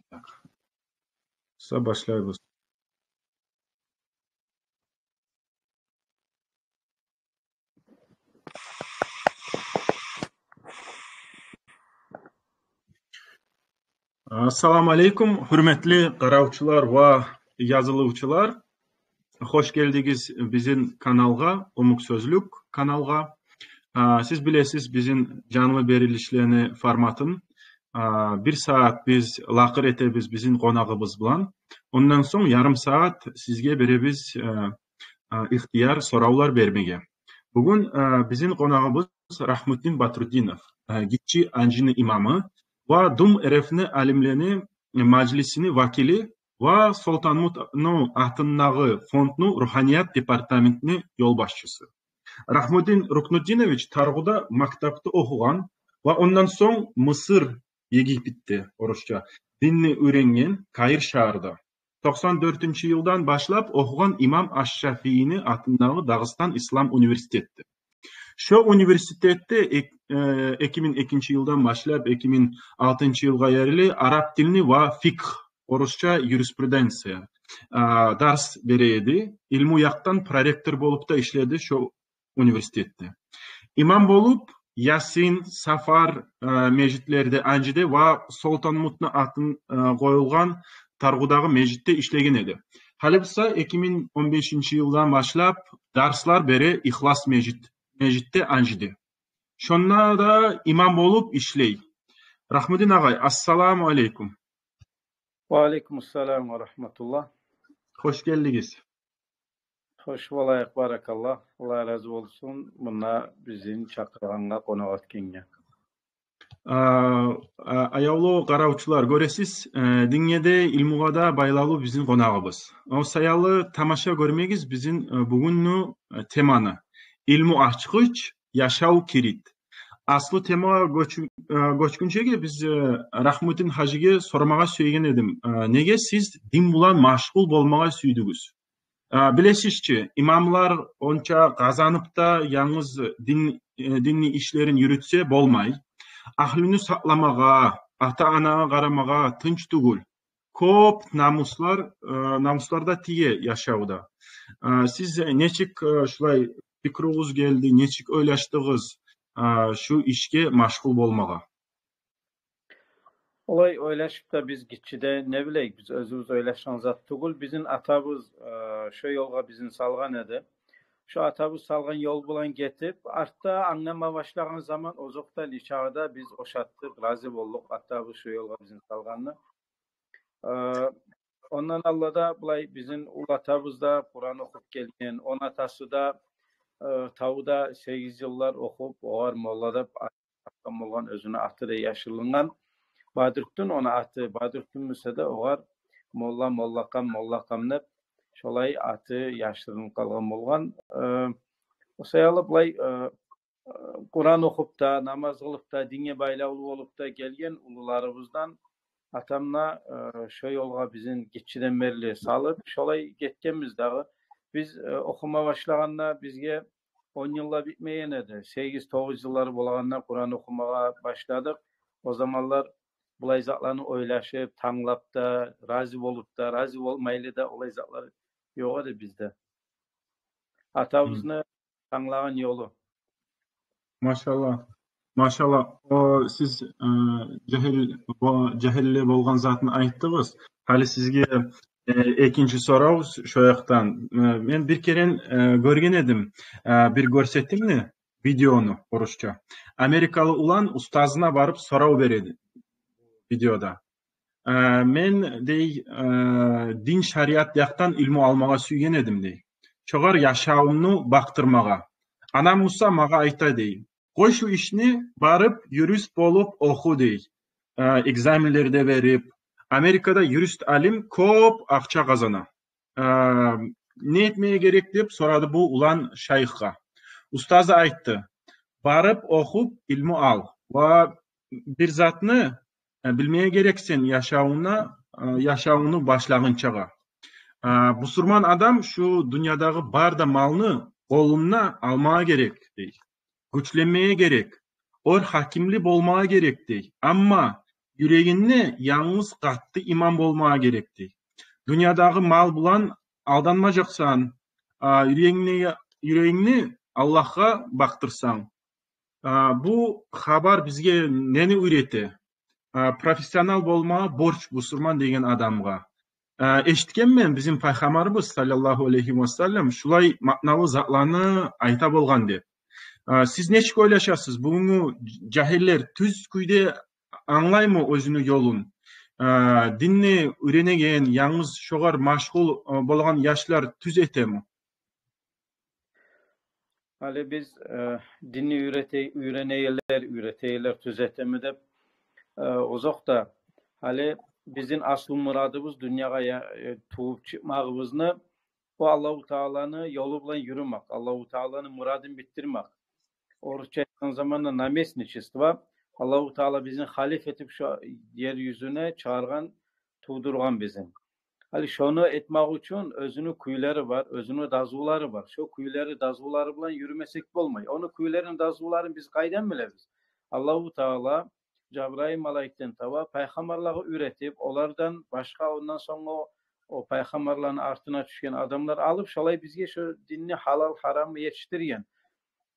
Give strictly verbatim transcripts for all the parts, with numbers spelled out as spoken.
Так. Буса башлайбыз. Ассаламу алейкум, гьюрметли къаравчулар ва язылывчулар. Хош гелдигиз бизин каналгъа, Къумукъ сёзлюк каналгъа. А, сиз билесиз бизин жанлы берилишлени форматын. А, бир сагьат биз лакъыр этебиз бизин къонагъыбыз булан. Ондан сонг ярым сагьат сизге беребиз, а, а, ихтияр соравлар бермеге. Бугюн, а, бизин къонагъыбыз Рагьмутдин Батрутдинов, а, Гиччи Анжини имамы ва Дум РФ-ни алимлени мажлисини вакили ва Солтанмутну атындагъы фондну руханият департаментни ёлбашчысы. Рагьмутдин Рукнутдинович Таргъуда мактапда охугъан ва ондан сонг Мысыр, Египетде, орусча, динни уьйренген Каир шагьарда. Токъсан дёртюнчю йылдан башлап охугъан Имам Аш-Шафиини атындагъы Дагъыстан ислам университетде. Шо университетде эк-, э, эки минг экинчи йылдан башлап эки минг алтынчы йылгъа ерли араб тилни ва фикъгь, орусча юриспруденция, а, дарс бере эди. Илму якъдан проректор болуп да ишледи шо университетде. Имам болуп Ясин, Сафар, э, межитлерде анжыды ва Солтанмутну атын, э, къоюлгъан Таргъудагъы межитде ишлеген эди. Гьали буса эки минг он бешинчи йылдан башлап дарслар бере Ихлас межит, межитде анжыды. Шонда да имам болуп ишлей. Рагьмутдин агъай, ассаламу алейкум. Ва алейкум ассалам ва рагьматуллагь. Хош гелдигиз. Хош болайыкъ, баракалла. Аллагь рази болсун мунда бизин чакъыргъангъа, къонакъ этгенге. А, а, аявлу къаравчулар, гёресиз, э, динге де, илмугъа да байлавлу бизин къонагъыбыз. О саялы тамаша гёрмегиз бизин, э, бугюнгю, э, теманы. Илму ачгъыч, яшав кирит. Аслу темагъа гёч-, э, гёчгюнчеге биз, э, Рагьмутдин гьажиге сормагъа сюеген эдим. Э, неге сиз дин булан машгъул болмагъа сюйдюгюз? А, билесиз чи, имамлар онча къазанып да янгыз дин, э, динни ишлерин юрютсе болмай. Агьлюню сакъламагъа, ата-анагъа къарамагъа тынч тюгюл. Кёп намуслар, э, намуслар да тие яшавда. А, сиз нечик, э, шулай пикругъуз гелди, нечик ойлашдыгъыз, а, шу ишге машгъул болмагъа? Олай ойлашып да биз гиччиден, не билейик, биз оьзюбюз ойлашгъан зат тюгюл. Бизин атабыз, э, шо ёлгъа бизин салгъан эди. Шо атабыз салгъан ёл булан гетип, артда англама башлагъан заман, озокъда, нечакъы да биз ушатдыкъ, рази болдукъ атабыз шо ёлгъа бизин салгъанны. Э, ондан алда да булай бизин уллатабыз да Къуран охуп гелген, ону атасы да, э, тавда сегиз йыллар охуп, огъар молла деп аталгъан болгъан, оьзюню аты да яшырылгъан. Бадрутдин ону аты, Бадрутдин буса да огъар молла, моллакъам, моллакъам деп, шолай аты яшырылып къалгъан болгъан. Э, о саялы булай, э, Къуран охуп да, намаз къылып да, динге байлавлу болуп да гелген уллуларыбыздан атам да, э, шо ёлгъа бизин гиччиден берли салып, шолай гетгенбиз дагъы. Биз, э, охума башлагъанда бизге он йыл да битмеген эди. Сегиз, тогъуз йыллар болагъанда Къуран охумагъа башладыкъ. О заманлар булай затланы ойлашып, танглап да, рази болуп да, рази болмайлы да, олай затлар ёкъ эди бизде. Атабызны танглагъан ёлу. Машалла. Машалла. О, сиз, э, жагьил, бо-, жагьилле болгъан затын айтдыгъыз. Гьали сизге, э, экинчи сорав ш-, шо якъдан. Э, мен бир керен, э, гёрген эдим, э, бир гёрсетимни, видеону, орусча. Америкалы улан устазына барып сорав береди видеода. Э, мен, дей, э, дин, шариат якъдан илму алмагъа сюйген эдим, дей. Шогъар яшавумну бакъдырмагъа. Анам буса магъа айта, дей: «Къой шу ишни, барып юрист болуп оху», дей. Э, экзаменлер де берип, Америкада юрист алим кёп акъча къазана. Э, не этмеге герек деп сорады бу улан шайыхгъа. Устазы айтды: «Барып охуп илму ал. Ва бир затны, э, билмеге герексен яшавунгда, э, яшавунгну башлагъынчагъа. Э, бусурман адам шу дюньядагъы бар да малны къолуна алмагъа герек, дей. Гючленмеге герек. Оьр гьакимли болмагъа герек, дей. Амма юрегингде янгыз къатты иман болмагъа герек дей. Дюньядагъы мал булан алданмажакъсан, а, юрегингни, юрегингни Аллагьгъа бакъдырсанг. А, бу хабар бизге нени уьйрете? А, профессионал болмагъа борч бусурман деген адамгъа. А, эшитгенмен бизин Пайхаммарыбыз саллаллагьу алайгьи ва саллам шулай маъналы затланы айта болгъан деп. А, сиз нечик ойлашасыз? Бугюнгю жагьиллер тюз кюйде англаймы оьзюню ёлун? А, динни уьйренеген, янгыз шогъар машгъул, а, болгъан яшлар тюз этеми? Гьали биз, э, динни уьйрете-, уьйренегенлер, уьйретегенлер тюз этеми деп, э, озокъда, гьали бизин аслу мурадыбыз дюньягъа я-, э, тувуп чыкъмагъыбызны, о Аллагьу Тааланы ёлу булан юрюмек, Аллагьу Тааланы мурадын битдирмек. Орусча айтгъан заманда наместничество, Аллагьу Таала бизин халиф этип шо ер юзюне чыгъаргъан, тувдургъан бизин. Гьали шону этмек учун оьзюню кюйлери бар, оьзюню дазулары бар. Шо кюйлери, дазулары булан юрюмесек болмай. Ону кюйлерин, дазуларын биз къайдан билебиз? Аллагьу Таала Жабрайыл малайикден таба пайхаммарлагъа уьйретип, олардан башгъа, ондан сонг о, о пайхаммарланы артына тюшген адамлар алып, шолай бизге шо динни гьалал-гьарамны етишдирген.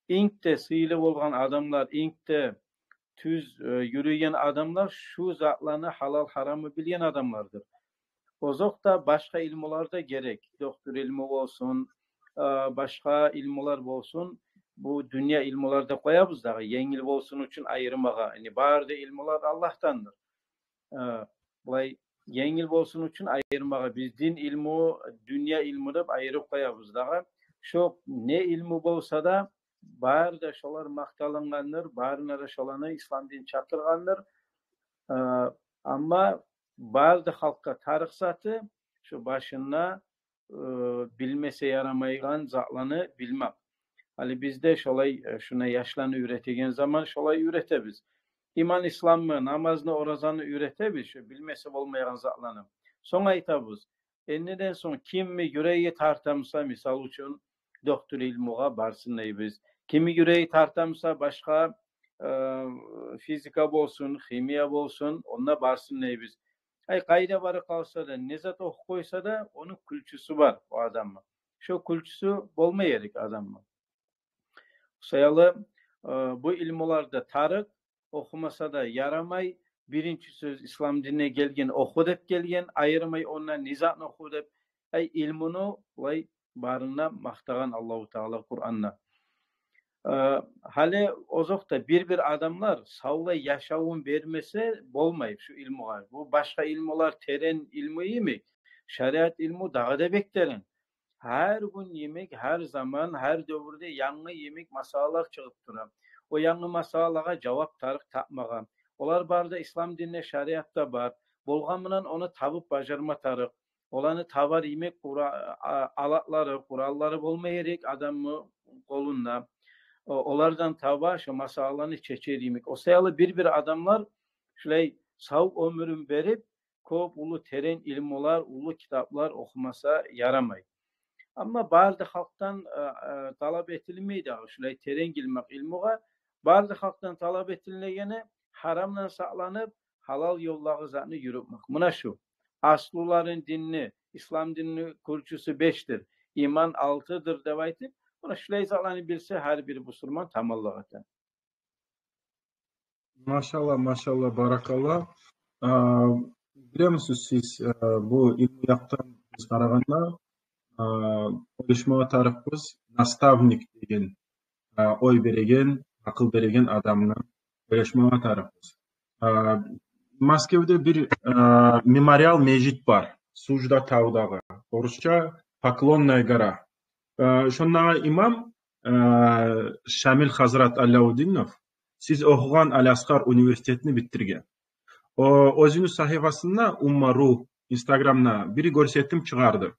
Инг де сыйлы болгъан адамлар, инг де тюз, э, юрюйген адамлар шу затланы гьалал-гьарамны билген адамлардыр. Озокъда, башгъа илмулар да герек. Доктор илму болсун, э, башгъа илмулар болсун. Бу дюнья илмулар деп къоябыз дагъы, енгил болсун учун айырмагъа. Яни бары да илмулар Аллагьдандыр. Э, булай енгил болсун учун айырмагъа, биз дин илму, дюнья илму деп айырып къоябыз дагъы. Шо не илму болса да, бары да шолар макъталынгъандыр, барына да шоланы ислам дин чакъыргъандыр. Э, амма бары да халкъгъа тарыкъ заты шо башында, э, билмесе ярамайгъан затланы билмек. Гьали биз де шолай, э, шуна яшланы уьйретеген заман шолай уьйретебиз. Иман, исламны, намазны, оразаны уьйретебиз, шо билмесе болмайгъан затланы. Сонг айтабыз, эндиден сонг кимни юреги тартамса, мисал учун, доктор илмугъа барсын дейбиз. Кимни юреги тартамса башгъа, э, физика болсун, химия болсун, онда барсын дейбиз. Ай, къайда барып къалса да, не зат охуп къойса да, ону кюлчюсю бар о адамны. Шо кюлчюсю болма герек адамны. Шо саялы, э, бу илмулар да тарыкъ, охумаса да ярамай. Биринчи сёз, ислам динине гелген, оху деп гелген, айырмай ондан не затны оху деп. Ай, илмуну булай барына макътагъан Аллагьу Таала Къуранда. Э, гьали озокъда, бир-бир адамлар савлай яшавун бермесе болмай шу илмугъа. Бу башгъа илмулар терен илму йимик, шариат илму дагъы да бек терен. Гьар гюн йимик, гьар заман, гьар девюрде янгы йимик масъалалар чыгъып тура. О янгы масъалалагъа жавап тарыкъ тапмагъа. Олар бары да ислам динде, шариатда бар. Болгъан булан ону табып бажарма тарыкъ. Оланы табар йимик къура-, а-, алатлары, къураллары болма герек адамны къолунда. О-, олардан таба шо масъаланы чечер йимик. О саялы бир-бир адамлар шулай сав оьмюрюн берип, кёп уллу терен илмулар, уллу китаплар охумаса ярамай. Амма бары да халкъдан, э, э, талап этилмей дагъы шулай терен гирмек илмугъа. Бары да халкъдан талап этилинегени гьарамдан сакъланып, гьалал ёлдагъы затны юрютмек. Муна шу. Аслуларын динни, ислам динни кюлчюсю бешдир, иман алтыдыр деп айтып, муна шулай затланы билсе, гьар бир бусурман таманлыкъ эте. Машалла, машалла, баракалла. А, билемисиз сиз, а, бу илму якъдан биз къарагъанда, а, ойлашмагъа тарыкъбыз, наставник деген, а, ой береген, акъыл береген адамны ойлашмагъа тарыкъбыз. А, Москвада бир, а, мемориал межит бар, Сужда тавдагъы, орусча Поклонная гора. А, шондагъы имам, а, Шамил хазрат Аляутдинов, сиз охугъан Аль-Асхар университетни битдирген. О, оьзюню сагьифасында, Умма ру, Инстаграмда бир гёрсетим чыгъарды.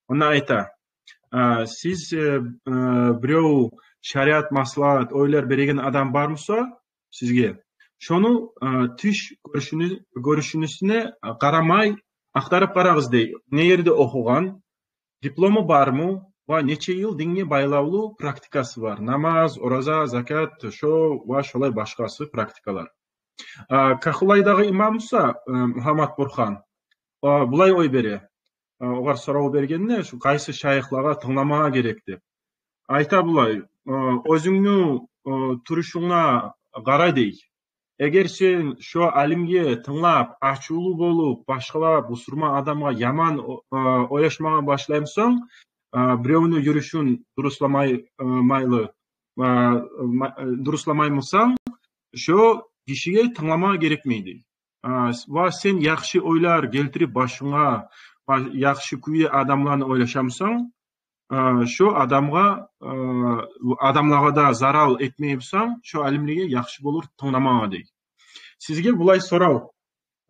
Онда айта, а, сиз, э, э, бирев шариат маслагьат, ойлар береген адам бар буса сизге, шону, э, тыш гёрюшюню-, гёрюшюнюсюне, э, къарамай, ахтарып къарагъыз дей. Не ерде охугъан, диплому бармы ва нече йыл динге байлавлу практикасы бар. Намаз, ораза, закат, шо ва шолай башгъасы практикалар. А, Кахулайдагъы имам буса, э, Мугьаммат Бурхан, а, булай ой бере. А, огъар сорав бергенде, шу къайсы шайыхлагъа тынгламагъа герек деп. Айта булай, э, оьзюнгню, э, турушунга къара дей. Эгер сен шо алимге тынглап, ачувлу болуп, башгъалагъа, бусурман адамгъа яман, о-, э, ойлашмагъа башлаймысан, э, биревню юрюшюн дурусламай, э, майлы, э, ма-, э, дурусламаймысан, шо гишиге тынгламагъа герекмей дей. А, с-, ва сен яхшы ойлар гелтирип башынга, ва яхшы кюйде адамланы ойлашамысан, а, шо адамгъа, а, адамлагъа да зарал этмей бусанг, шо алимлеге яхшы болур тынгламагъа дей. Сизге булай сорав,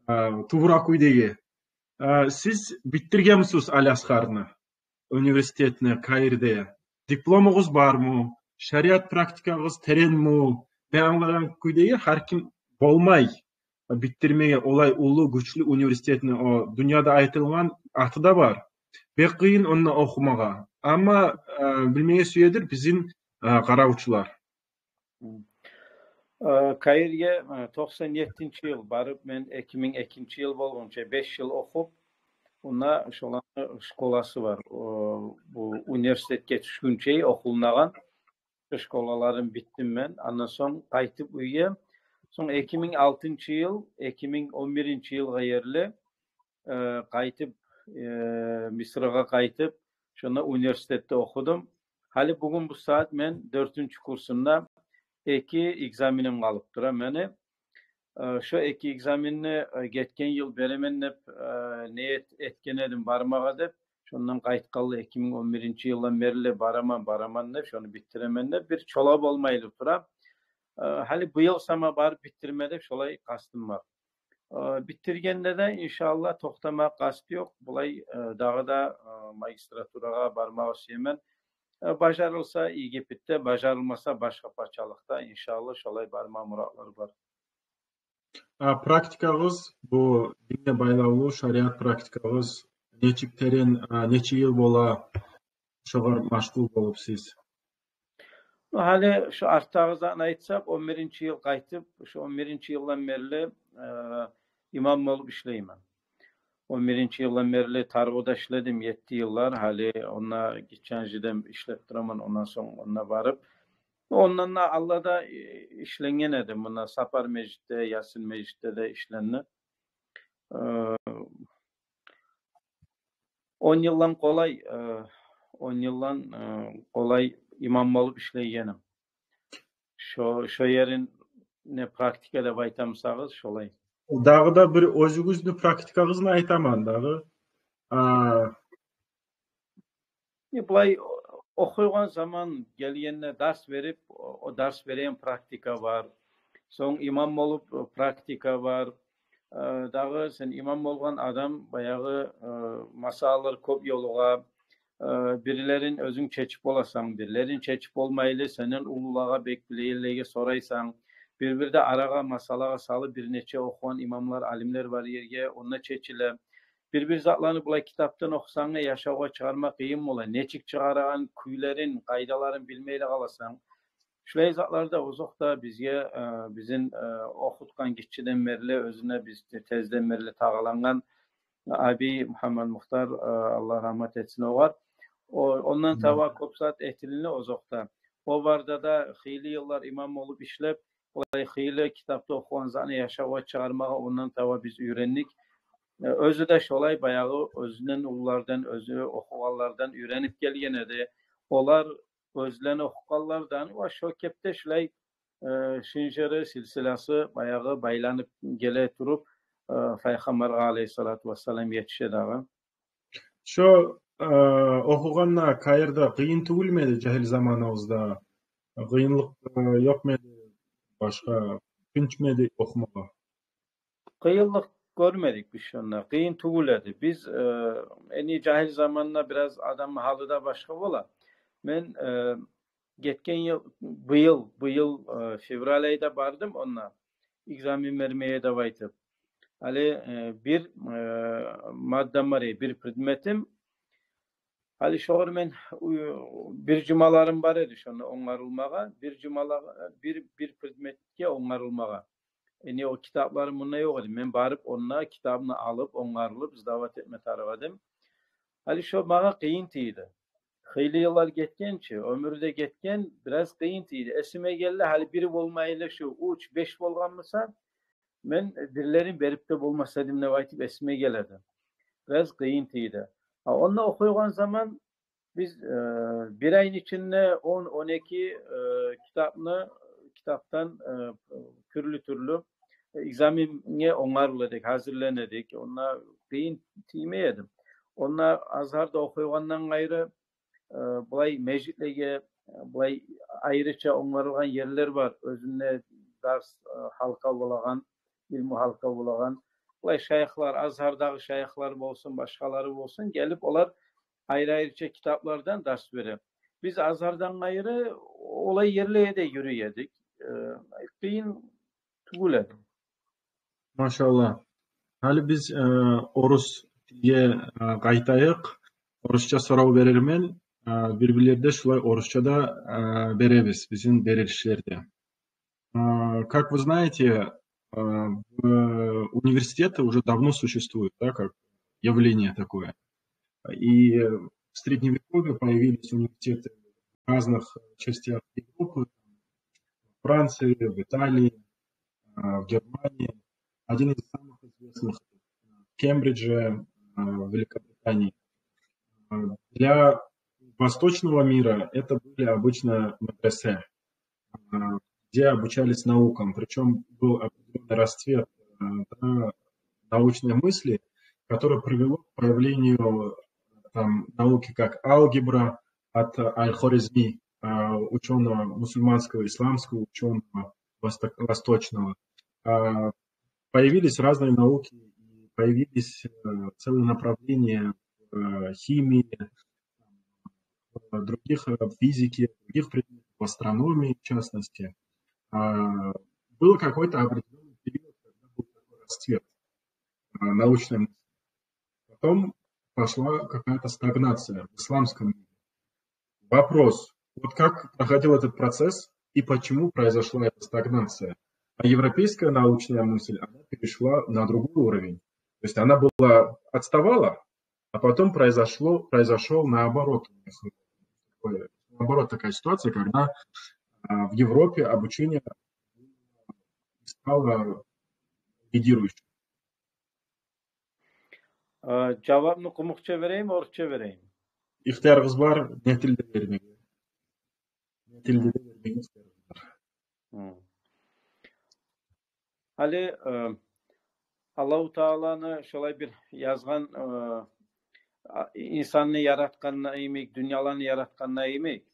а, тувра кюйдеги. А, сиз битдиргенмисиз Аль-Азгьарны, университетни Каирде? Дипломугъуз бармы? Шариат практикагъыз теренми? Мен англагъан кюйдеги, гьар ким болмай битдирмеге олай уллу, гючлю университетни, о дюньяда айтылгъан аты да бар. Бек къыйын онда охумагъа. Амма, э, билмеге сюедир бизин, э, къаравчулар. Гьм. Э, Каирге, э, токъсан еттинчи йыл барып, мен эки минг экинчи йыл болгъунча беш йыл охуп, онда шоланы школасы бар. О, бу университетге тюшгюнче охулунагъан школаларын битдим мен. Андан сонг къайтып уьйге, сонг эки минг алтынчы йыл, эки минг он биринчи йылгъа ерли, э, къайтып, э, Мисрагъа къайтып, шонда университетде охудум. Гьали бугюн бу сагьат мен дёртюнчю курсумда, эки экзаменим къалып тура мени. Э, шо эки экзаменни, э, гетген йыл беремен деп, э, ниет этген эдим бармагъа деп. Шондан къайтгъанлы эки минг он биринчи йылдан берли бараман, бараман деп, шону битдиремен деп, бир чола болмайлы тура. Э, гьали быйыл сама барып битдирме деп шолай къастым бар. Э, битдиргенде де, иншааллагь, токътама къаст ёкъ. Булай, э, дагъы да, э, магистратурагъа бармагъа сюемен. Э, бажарылса Египетде, бажарылмаса башгъа пачалыкъда, иншааллагь, шолай барма муратлар бар. А практикагъыз, бу динге байлавлу шариат практикагъыз нечик терен, а, нече йыл бола шогъар машгъул болуп сиз? Гьали шу артдагъы затны айтсакъ, он биринчи йыл къайтып, шу он биринчи йылдан берли, э, имам болуп ишлеймен. Он биринчи йылдан берли Таргъуда ишледим етти йыллар. Гьали онда гиччи жидем ишлеп тураман, ондан сонг онда барып. Ондан да алда да, э, ишленген эди. Мунда Сапар межитде, Ясин межитде де ишленди. Э, он йылдан къолай, э, он йылдан, э, къолай имам болуп ишлейгеним. Шо, шо ерин не практика деп айтамысагъыз, шолай. Дагъы да бир оьзюгюзню практикагъызны айтаман дагъы. А, Э, булай о-, охуйгъан заман гелгенде дарс берип, о, о дарс береген практика бар. Сонг имам болуп, э, практика бар. Э, дагъы сен имам болгъан адам баягъы, э, масъалалар кёп ёлугъа. Э, бирлерин оьзюнг чечип боласан, бирлерин чечип болмайлы, сенден уллулагъа, бек билегенлеге сорайсан. Бир-бирде арагъа, масъалагъа салып, бир нече охугъан имамлар, алимлер бар ерге, онда чечиле. Бир-бир затланы булай китапдан охусанг да, яшавгъа чыгъарма къыйын бола. Нечик чыгъарагъан кюйлерин, къайдаларын билмей де къаласан. Шулай затлар да озокъда бизге, э, бизин, э, охутгъан гиччиден берли, оьзюне биз те-, тезден берли тагъалангъан Абий Мухаммад Мухтар, э, Аллагь рагьмат этсин огъар. О, ондан таба кёп зат этилинди озокъда. О барда да хыйлы йыллар имам болуп ишлеп, булай хыйлы китапда охугъан затны яшавгъа чыгъармагъа ондан таба биз уьйрендик. Э, оьзю де шолай баягъы оьзюнден уллулардан, оьзю охугъанлардан уьйренип гелген эди. Олар оьзлени охугъанлардан ва шо кепде шулай, э, шынжыры, силсиласы баягъы байланып геле туруп, э, Пайхаммаргъа алайгьиссалату вассалам етише дагъы. Шо, э, охугъанда Каирде къыйын тюгюлмеди жагьил заманыгъызда? Къыйынлыкъ, э, ёкъмеди, башгъа, тынчмеди охумагъа? Къыйынлыкъ гёрмедик биз шонда. Къыйын тюгюл эди. Биз, э, энни жагьил заманда бираз адамны гьалы да башгъа бола. Мен, э, гетген йыл, быйыл, быйыл, э, февраль айда бардым онда. Экзамен бермеге деп айтып. Гьали, э, бир, э, маддам бар эди, бир предметим. Гьали шогъар мен, уь-, бир жумаларым бар эди шонда онгарылмагъа. Бир жумалагъа, бир, бир предметге онгарылмагъа. Э, не, о китаплары мунда ёкъ эди. Мен барып онда китабны алып, онгарылып, сдавать этме тарыкъ эдим. Гьали шо магъа къыйын тийди. Хыйлы йыллар гетгенче, оьмюр де гетген, бираз къыйын тийди. Эсиме гелди, гьали бири болмайлы, шо уьч, беш болгъан буса, мен бирлерин берип де болмас эдим деп айтып эсиме геледи. Бираз къыйын тийди. А онда охуйгъан заман биз, э, бир айны ичинде он, он эки, э, китапны, китапдан, э, тюрлю-тюрлю экзаменге онгарыла эдик, гьазирлене эдик. Онда къыйын тиймей эди. Онда Азгьарда охуйгъандан къайры, э, булай межитлеге, э, булай айрыча онгарылгъан ерлер бар. Оьзюнде дарс, э, гьалкъа болагъан, илму гьалкъа болагъан. Булай шайыхлар, Азгьардагъы шайыхлар болсун, башгъалары болсун, гелип олар айры-айрыча китаплардан дарс бере. Биз Азгьардан къайры олай ерлеге де юрюй эдик. Э, къыйын тюгюл эди. Машаллагь. Гьали биз, э, орус тилге, э, къайтайыкъ. Орусча сорав берермен. Э, бир-бирлерде шулай орусча да, э, беребиз бизин берилишлерде. Э, как вы знаете, э, в-, университеты уже давно существуют, да, как явление такое. И в Средневековье появились университеты в разных частях Европы, в Франции, в Италии, э, в Германии. Один из самых известных в Кембридже, э, в Великобритании. Э, для восточного мира это были обычно медресе, э, где обучались наукам. Причём был определённый расцвет, э, да, научной мысли, которое привело к появлению, э, там, науки как алгебра от Аль-Хорезми, э, учёного мусульманского, исламского учёного восто-, восточного. А, появились разные науки, и появились, э, целые направления в, э, химии, в других, э, в физике, в других предметах, в астрономии, в частности. А, был какой-то определённый период, когда был такой расцвет, а, научной мысли. Потом пошла какая-то стагнация в исламском мире. Вопрос: вот как проходил этот процесс и почему произошла эта стагнация? А европейская научная мысль, она перешла на другой уровень. То есть она была, отставала, а потом произошло, произошёл наоборот, такой, наоборот такая ситуация, когда, а, в Европе обучение стало лидирующим. Э, жавапны къумукъча берейим, орусча берейим? Ихтиярыгъыз бар, не тилде бермеге. Не тилде де бермеге ихтиярыгъыз бар. Гьм. Гьали, э, Аллагьу Тааланы шолай бир язгъан, э, а, инсанны яратгъанда йимик, дюньяланы яратгъанда йимик,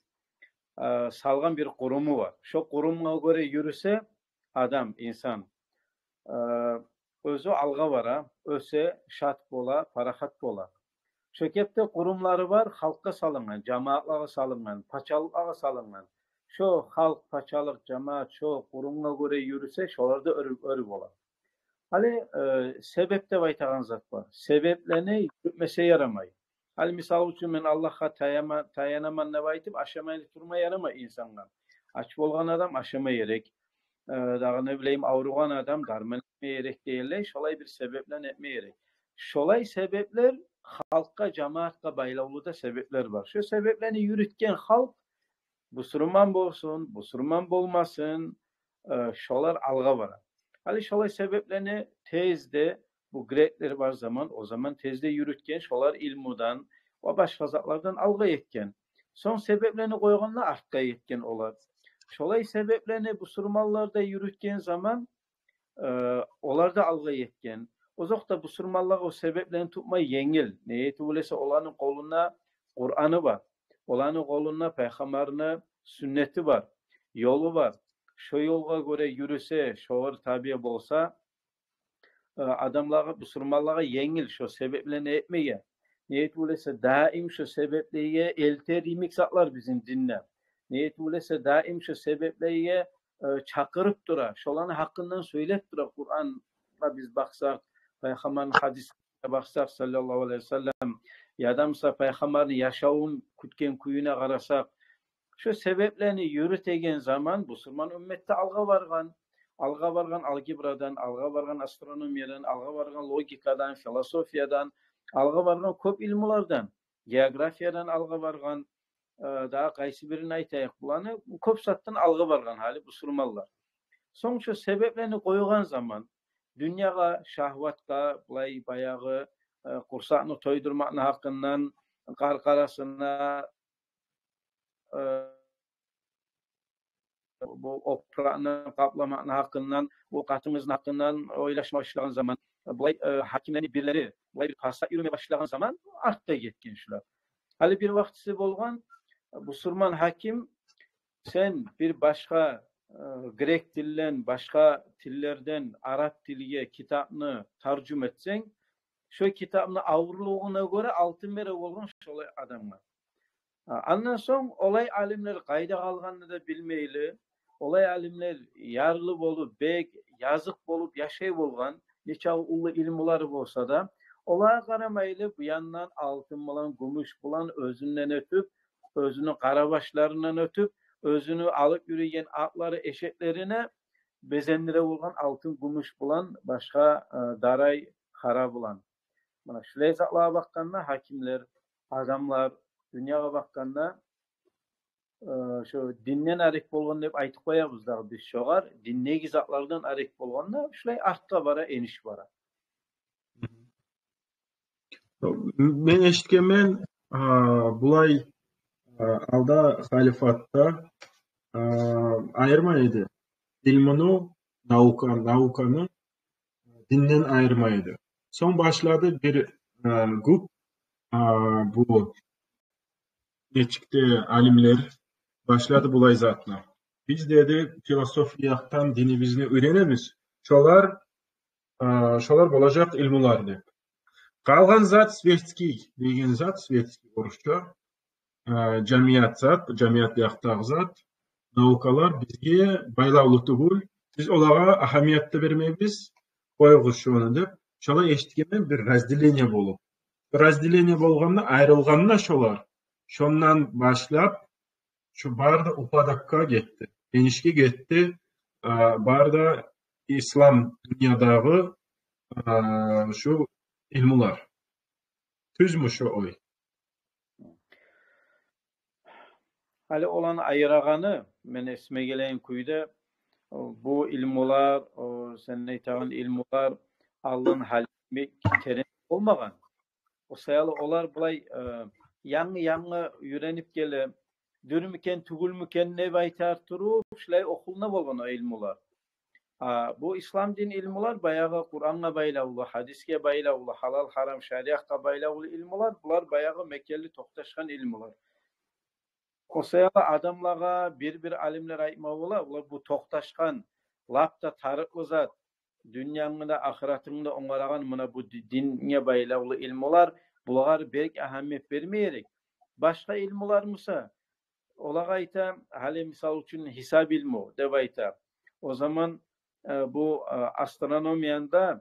э, салгъан бир къуруму бар. Шо къурумгъа гёре юрюсе адам, инсан, э, оьзю алгъа бара, оьсе, шат бола, парахат бола. Шо кепде къурумлары бар, халкъгъа салынгъан, жамаатлагъа салынгъан, пачалыкълагъа салынгъан. Шо халкъ, пачалыкъ, жамаат шо къурумгъа гёре юрюсе, шолар да оьр, оьр бола. Гьали, э, себеп деп айтагъан зат бар. Себеплени юрютмесе ярамай. Гьали, мисал учун, мен Аллагьгъа таяма-, таянаман деп айтып, ашамай турма ярамай инсангъа. Ач болгъан адам ашама герек. Э, дагъы, не билейим, авругъан адам дарман этме герек дегенлей, шолай бир себеплени этме герек. Шолай себеплер халкъгъа, жамаатгъа байлавлу да себеплер бар. Шо себеплени юрютген халкъ, бусурман болсун, бусурман болмасын, э, шолар алгъа бара. Гьали шолай себеплени тезде, бу греклер бар заман, о заман тезде юрютген, шолар илмудан ва башгъа затлардан алгъа гетген. Сонг себеплени къойгъанда артгъа гетген олар. Шолай себеплени бусурманлар да юрютген заман, э, олар да алгъа гетген. Озокъда, бусурманлагъа о себеплени тутмай енгил. Неге тюгюл эсе, оланы къолунда Къураны бар. Оланы къолунда Пайхаммарны сюннети бар, ёлу бар. Шо ёлгъа гёре юрюсе, шогъар табиъ болса, э, адамлагъа, бусурманлагъа енгил шо себеплени этмеге. Неге тюгюл эсе, даим шо себеплеге элтер йимик затлар бизин динде. Неге тюгюл эсе, даим шо себеплеге, э, чакъырып тура, шоланы гьакъындан сёйлеп тура. Къурангъа биз бакъсакъ, Пайхаммарны гьадисине бакъсакъ, саллаллагьу алайгьи ва саллам, яда буса Пайхаммарны яшавун кютген кююне къарасакъ, шо себеплени юрютеген заман бусурман уммат да алгъа баргъан. алгъа баргъан алгебрадан, алгъа баргъан астрономиядан, алгъа баргъан логикадан, философиядан, алгъа баргъан кёп илмулардан, географиядан алгъа баргъан, э, дагъы къайсы бирин айтайыкъ, буланы кёп затдан алгъа баргъан гьали бусурманлар. Сонг шо себеплени къойгъан заман, дюньягъа, шагьватгъа, булай баягъы, э, къурсакъны тойдурмакъны гьакъындан, къаркъарасына, э, бу опуракъны къапламакъны гьакъындан, бу къатынызны гьакъындан ойлашма башлагъан заман, булай, э, гьакимлени бирлери булай бир пасат юрюме башлагъан заман артгъа гетген шулар. Гьали бир вакътиси болгъан, бусурман гьаким, сен бир башгъа, э, грек тилден, башгъа тиллерден араб тилге китапны таржума этсенг, шо китапны авурлугъуна гёре алтын бере болгъан шолай адамгъа. А, андан сонг олай алимлер къайда къалгъанны да билмейли, олай алимлер ярлы болуп, бек языкъ болуп яшай болгъан, нечакъы уллу илмулары болса да, олагъа къарамайлы, бу яндан алтын булан, гюмюш булан оьзюнден оьтюп, оьзюню къарабашларындан оьтюп, оьзюню алып юрюген атлары, эшеклерине безендире болгъан алтын, гюмюш булан, башгъа, э, дарай, хара булан. Муна шулай затлагъа бакъгъанда, гьакимлер, адамлар, дюньягъа бакъгъанда, э, шо динден арек болгъан деп айтып къоябыз дагъы биз шогъар. Диндеги затлардан арек болгъанда, шулай артгъа бара, эниш бара. Мен эшитгенмен, а, булай, а, алда халифатда, а, айырма эди илмуну, наука, науканы динден айырма эди. Сонг башлады бир, а, гюп, а, бу нечик де алимлер башлады булай затны. Биз, деди, философия якъдан динибизни уьйренебиз. Шолар, а, шолар болажакъ илмулар деп. Къалгъан зат светский деген зат, светский орусча, а, жамият зат, жамият якъдагъы зат, наукалар бизге байлавлу тюгюл. Биз олагъа агьамият да бермейбиз, къоюгъуз шону деп. Шолай эшитгенмен, бир разделение болуп. Разделение болгъанда, айрылгъанда шолар, шондан башлап, шо бары да упадокга гетди, энишге гетди, а, бары да ислам дюньядагъы, а, шу илмулар. Тюзмю шу ой? Гьали оланы айырагъаны, мен эсиме гелеген кюйде, бу илмулар, о, сен айтагъан илмулар алдан гьали терен болмагъан. О саялы олар булай, э, янгы-янгы уьйренип геле, дюрмюкен, тюгюлмюкен деп айтар туруп, шулай охулуна болгъан о илмулар. А бу ислам дин илмулар баягъы Къурангъа байлавлу, гьадисге байлавлу, гьалал-гьарам, шариатгъа байлавлу илмулар, булар баягъы мекенли токъташгъан илмулар. О саялы адамлагъа бир-бир алимлер айтма бола, олар бу токъташгъан, лап да тарыкълы зат, дюньянгны да, ахыратынгны да онгарагъан, муна бу ди-, динге байлавлу илмулар, булагъа бек агьамият берме герек. Башгъа илмулар буса, олагъа айта, гьали мисал учун гьисап илму деп айта. О заман, э, бу, э, астрономияны да,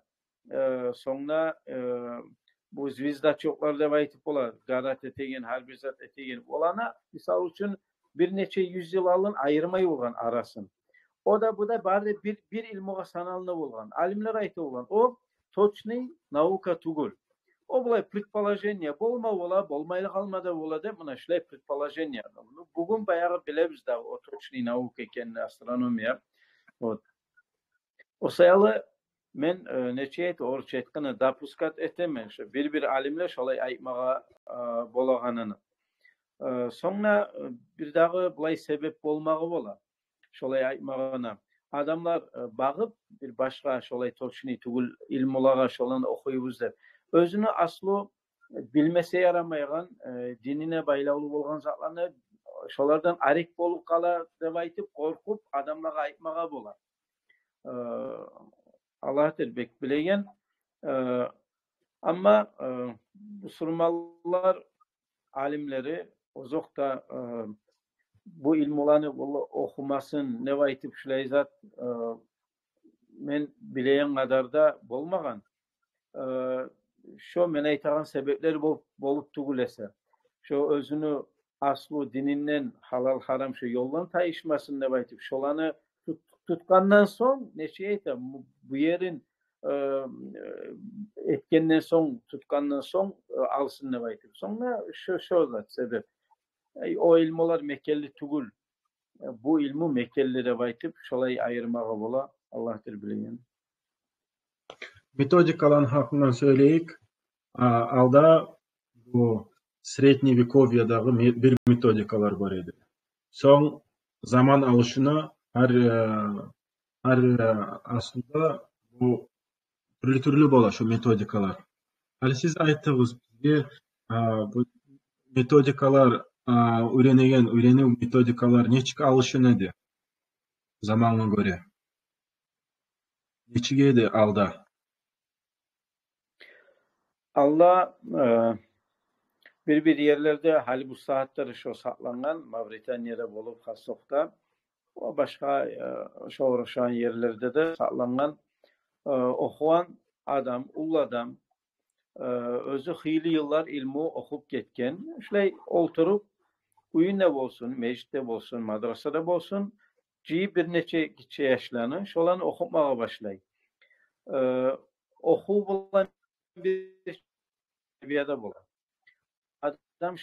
э, сонг да, э, бу звездочёклар деп айтып бола, гадать этеген, гьар бир зат этеген. Оланы, мисал учун, бир нече юз йыл алдын айырмай болгъан арасын. О да, бу да бары да бир, бир илмугъа саналына болгъан. Алимлер айта болгъан, о точный наука тюгюл. О булай предположение болма бола, болмай да къалма да бола деп, муна шулай предположение. Ну, бугюн баягъы билебиз да о точный наука экенин, астрономия. Вот. О саялы мен, э, нече эт, орусча айтгъанда, допускать этемен, шо бир-бир алимлер шолай айтмагъа, э, болагъанын. Э, сонг да, э, бир дагъы булай себеп болмагъы бола шолай айтмагъына. Адамлар, э, багъып бир башгъа шолай точный тюгюл илмулагъа, шоланы охуйбуз деп, оьзюню аслу, э, билмесе ярамайгъан, э, динине байлавлу болгъан затланы, шолардан арек болуп къала деп айтып, къоркъуп, адамлагъа айтмагъа бола. Э, Аллагьдыр бек билеген. Э, амма, э, бусурманлар алимлери озокъда, э, бу илмуланы валла охумасын деп айтып шулай зат, э, мен билеген къадарда болмагъан. Э, шо мен айтагъан себеплер бол-, болуп тюгюл эсе, шо оьзюню аслу дининден, гьалал-гьарам шо ёлдан тайышмасын деп айтып, шоланы тут-, тутгъандан сонг, нечик айта, бу, бу ерин, э, э, этгенден сонг, тутгъандан сонг, э, алсын деп айтып. Сонг да шо, шо зат себеп. Э, о илмулар мекенли тюгюл. Э, бу илму мекенли деп айтып, шолай айырмагъа бола. Аллагьдыр билеген. Методикаланы гьакъындан сёйлейик. А, алда бу средневековьедагъы ме-, бир методикалар бар эди. Сонг заман алышына гьар, э, гьар, э, асрда бу тюрлю-тюрлю бола шо методикалар. Гьали сиз айтыгъыз бизге, а, бу методикалар, а, уьйренеген, уьйренив методикалар нечик алышына эди замангъа гёре? Нечик эди алда? Алда, э, бир-бир ерлерде, гьали бу сагьатлар шо сакълангъан, Мавританияда болуп, Хасокъда, ва башгъа, э, шо урушгъан ерлерде де сакълангъан, э, охугъан адам, уллу адам, э, оьзю хыйлы йыллар илму охуп гетген. Шулай олтуруп, уьюнде болсун, межитде болсун, мадрасада болсун, жыйып бир нече гиччи яшланы, шоланы охутмагъа башлай. Э, охув булан бир тарбия да бола. Адам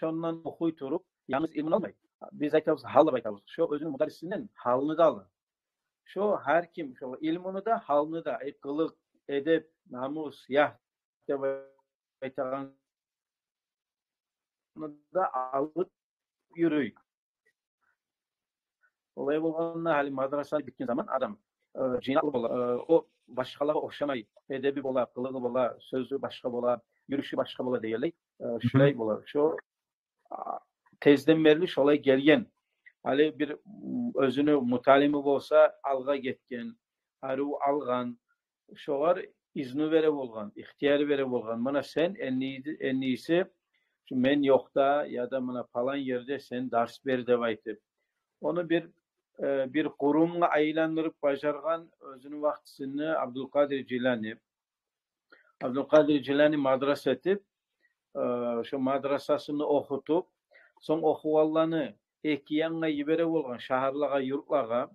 шондан охуй туруп, янгыз илмуну алмай. Биз айтабыз, гьал деп айтабыз. Шо оьзюню мударрисинден гьалны да ала. Шо гьар ким, шо илмуну да, гьалны да, э, къылыкъ, эдеп, намус, ягь деп айтагъанны да алып юрюй. Олай болгъанда, гьали мадраса битген заман адам, э, жыйнакълы бола, э, о башгъалагъа охшамай, эдеби бола, къылыгъы бола, сёзю башгъа бола, юрюшю башгъа бола дегенлей, э, шулай бола. Шо, а, тезден берли шолай гелген. Гьали бир, м, оьзюню муталими болса, алгъа гетген, арив алгъан, шогъар изну бере болгъан, ихтияр бере болгъан. Муна сен энни-, эннийиси, шу мен ёкъда яда муна палан ерде сен дарс бер деп айтып. Ону бир, э, бир къурумгъа айландырып бажаргъан оьзюню вакътисинде Абдулкъадир Жилани. Абдулкъадир Жилани мадраса этип, э, шо мадрасасыны охутуп, сонг охугъанланы эки янгъа йибере болгъан, шагьарлагъа, юртлагъа.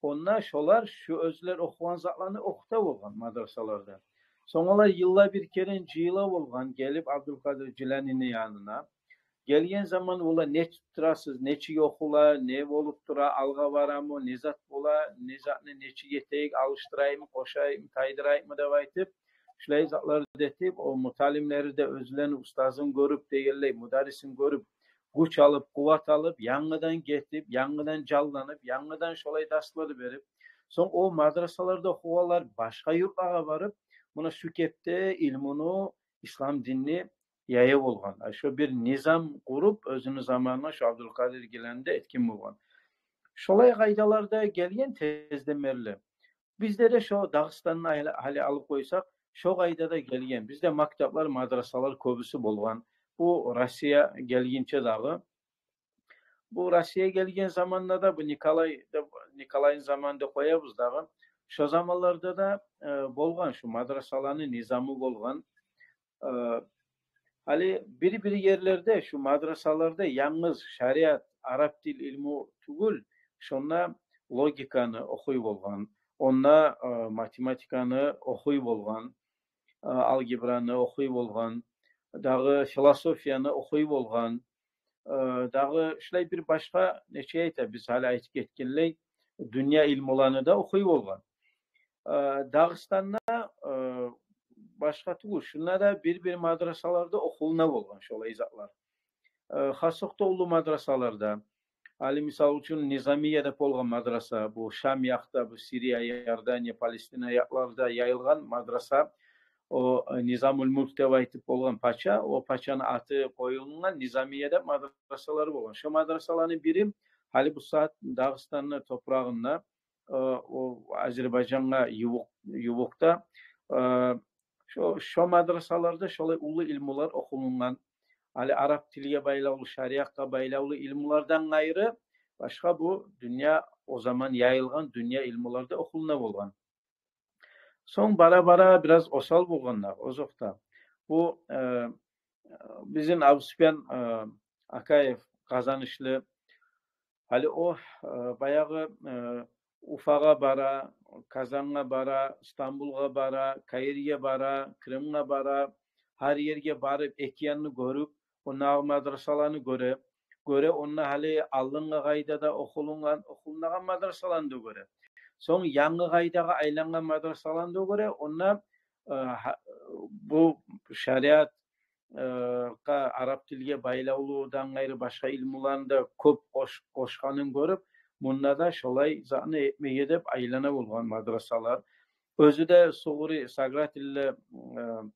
Онда шолар шу оьзлер охугъан затланы охута болгъан мадрасаларда. Сонг олар йылда бир керен жыйыла болгъан, гелип Абдулкъадир Жиланини янына. Гелген заман олар: «Не тутуп турасыз, нечик охула, не болуп тура, алгъа барамы, не зат бола, не затны нечик этейик, алышдырайыкъмы, къошайыкъмы, тайдырайыкъмы?» деп айтып, шулай затлар да этип, о муталимлери де оьзлени устазын гёрюп дегенлей, мударрисин гёрюп, гюч алып, къуват алып, янгыдан гетип, янгыдан жанланып, янгыдан шолай дарслар берип, сонг о мадрасаларда охугъанлар башгъа юртлагъа барып, муна шу кепде илмуну, ислам динни яя болгъан. Ай, шо бир низам къуруп, оьзюню заманына шо Абдулкъадир Гилани де этген болгъан. Шолай къайдаларда гелген тезден берли. Бизде де шо Дагъыстанны гьали, гьали алып къойсакъ, шо къайдада гелген. Бизде мактаплар, мадрасалар кёбюсю болгъан. Бу Россия гелгинче дагъы. Бу Россия гелген заманда да, бу Николай да, Николайны заманында къоябыз дагъы. Шо заманларда да, э, болгъан, шу мадрасаланы низамы болгъан. Э, гьали бир-бир ерлерде шу мадрасаларда янгыз шариат, араб тил илму тюгюл, шонда логиканы охуй болгъан, онда, э, математиканы охуй болгъан, э, алгебраны охуй болгъан, дагъы философияны охуй болгъан, э, дагъы шулай бир башгъа нече айта, биз гьали айтып гетгенлей, дюнья илмуланы да охуй болгъан. Э, Дагъыстанда, э, башгъа тюгюл, шунда да бир-бир мадрасаларда охулуна болгъан шолай затлар. Э, Хасокъда уллу мадрасаларда, гьали мисал учун Низамия деп болгъан мадраса, бу Шам якъда, бу Сирия, Иордания, Палестина якъларда яйылгъан мадраса, о, э, Низамул Мюлк деп айтып болгъан пача, о пачаны аты къоюлунгъан, Низамия деп мадрасалар болгъан. Шо мадрасаланы бири гьали бу сагьат Дагъыстанны топурагъында, э, о Азербайжангъа ювукъ, ювукъда, э, шо, шо мадрасаларда шолай уллу илмулар охулунгъан. Гьали араб тилге байлавлу, шариатгъа байлавлу илмулардан къайры, башгъа бу дюнья, о заман яйылгъан дюнья илмулар да охулуна болгъан. Сонг бара-бара бираз осал болгъанлар, озокъда. Бу, э, бизин Абусупиян, э, Акаев, къазанышлы, гьали о, э, баягъы, э, Уфагъа бара, Казангъа бара, Стамбулгъа бара, Каирге бара, Крымгъа бара, гьар ерге барып, эки янны гёрюп, ондагъы мадрасаланы гёре, гёре, онда гьали алдынгъы къайдада охулунгъан, охулунагъан мадрасаланы да гёре. Сонг янгы къайдагъа айлангъан мадрасаланы да гёре, онда, э, гьа-, бу шариат, э, къа-, арап тилге байлавлудан къайры башгъа илмуланы да кёп къош-, къошгъанын гёрюп, мунда да шолай затны этмеге деп айлана болгъан мадрасалар. Оьзю де Сугъури Сагъратилде, э,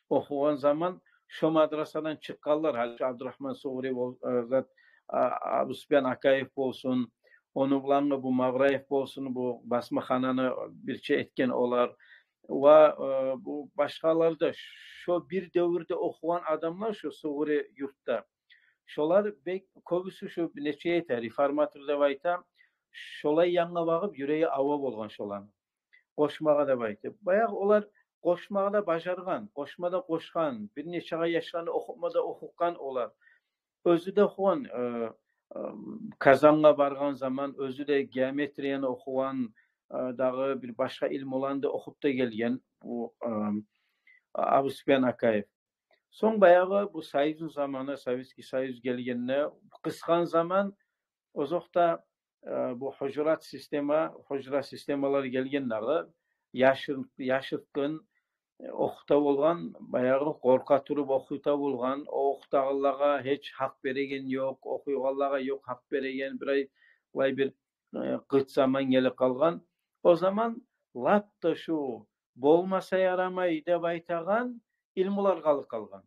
охугъан заман шо мадрасадан чыкъгъанлар, гьали шо Абдурагьман Сугъури бол-, э, зат, а, Абусупиян Акаев болсун, ону булангъы бу Магъраев болсун, бу басмахананы бирче этген олар. Ва, э, бу башгъалар да, шо бир девюрде охугъан адамлар шо Сугъури юртда. Шолар бек кёбюсю шо нече эте, реформатор деп айта, шолай янгъа багъып юреги ава болгъан шоланы къошмагъа деп айтып. Баягъы олар къошмагъа да бажаргъан, къошма да къошгъан, бир нече яшланы охутма да охутгъан олар. Оьзю де охугъан, э, э, Казангъа баргъан заман оьзю де геометрияны охугъан, э, дагъы бир башгъа илмуланы да охуп да гелген бу, э, Абусупиян Акаев. Сонг баягъы бу Союзну заманы, Советский Союз гелгенде, къысгъан заман, озокъда, э, бу гьужрат система, гьужра системалар гелген дагъы, яшыр-, яшыртгъын, э, охута болгъан, баягъы къоркъа туруп охута болгъан, о охутагъанлагъа гьеч гьакъ береген ёкъ, охуйгъанлагъа ёкъ гьакъ береген, бир ай, булай бир, э, къыт заман гелип къалгъан. О заман лап да шу болмаса ярамай деп айтагъан илмулар къалып къалгъан.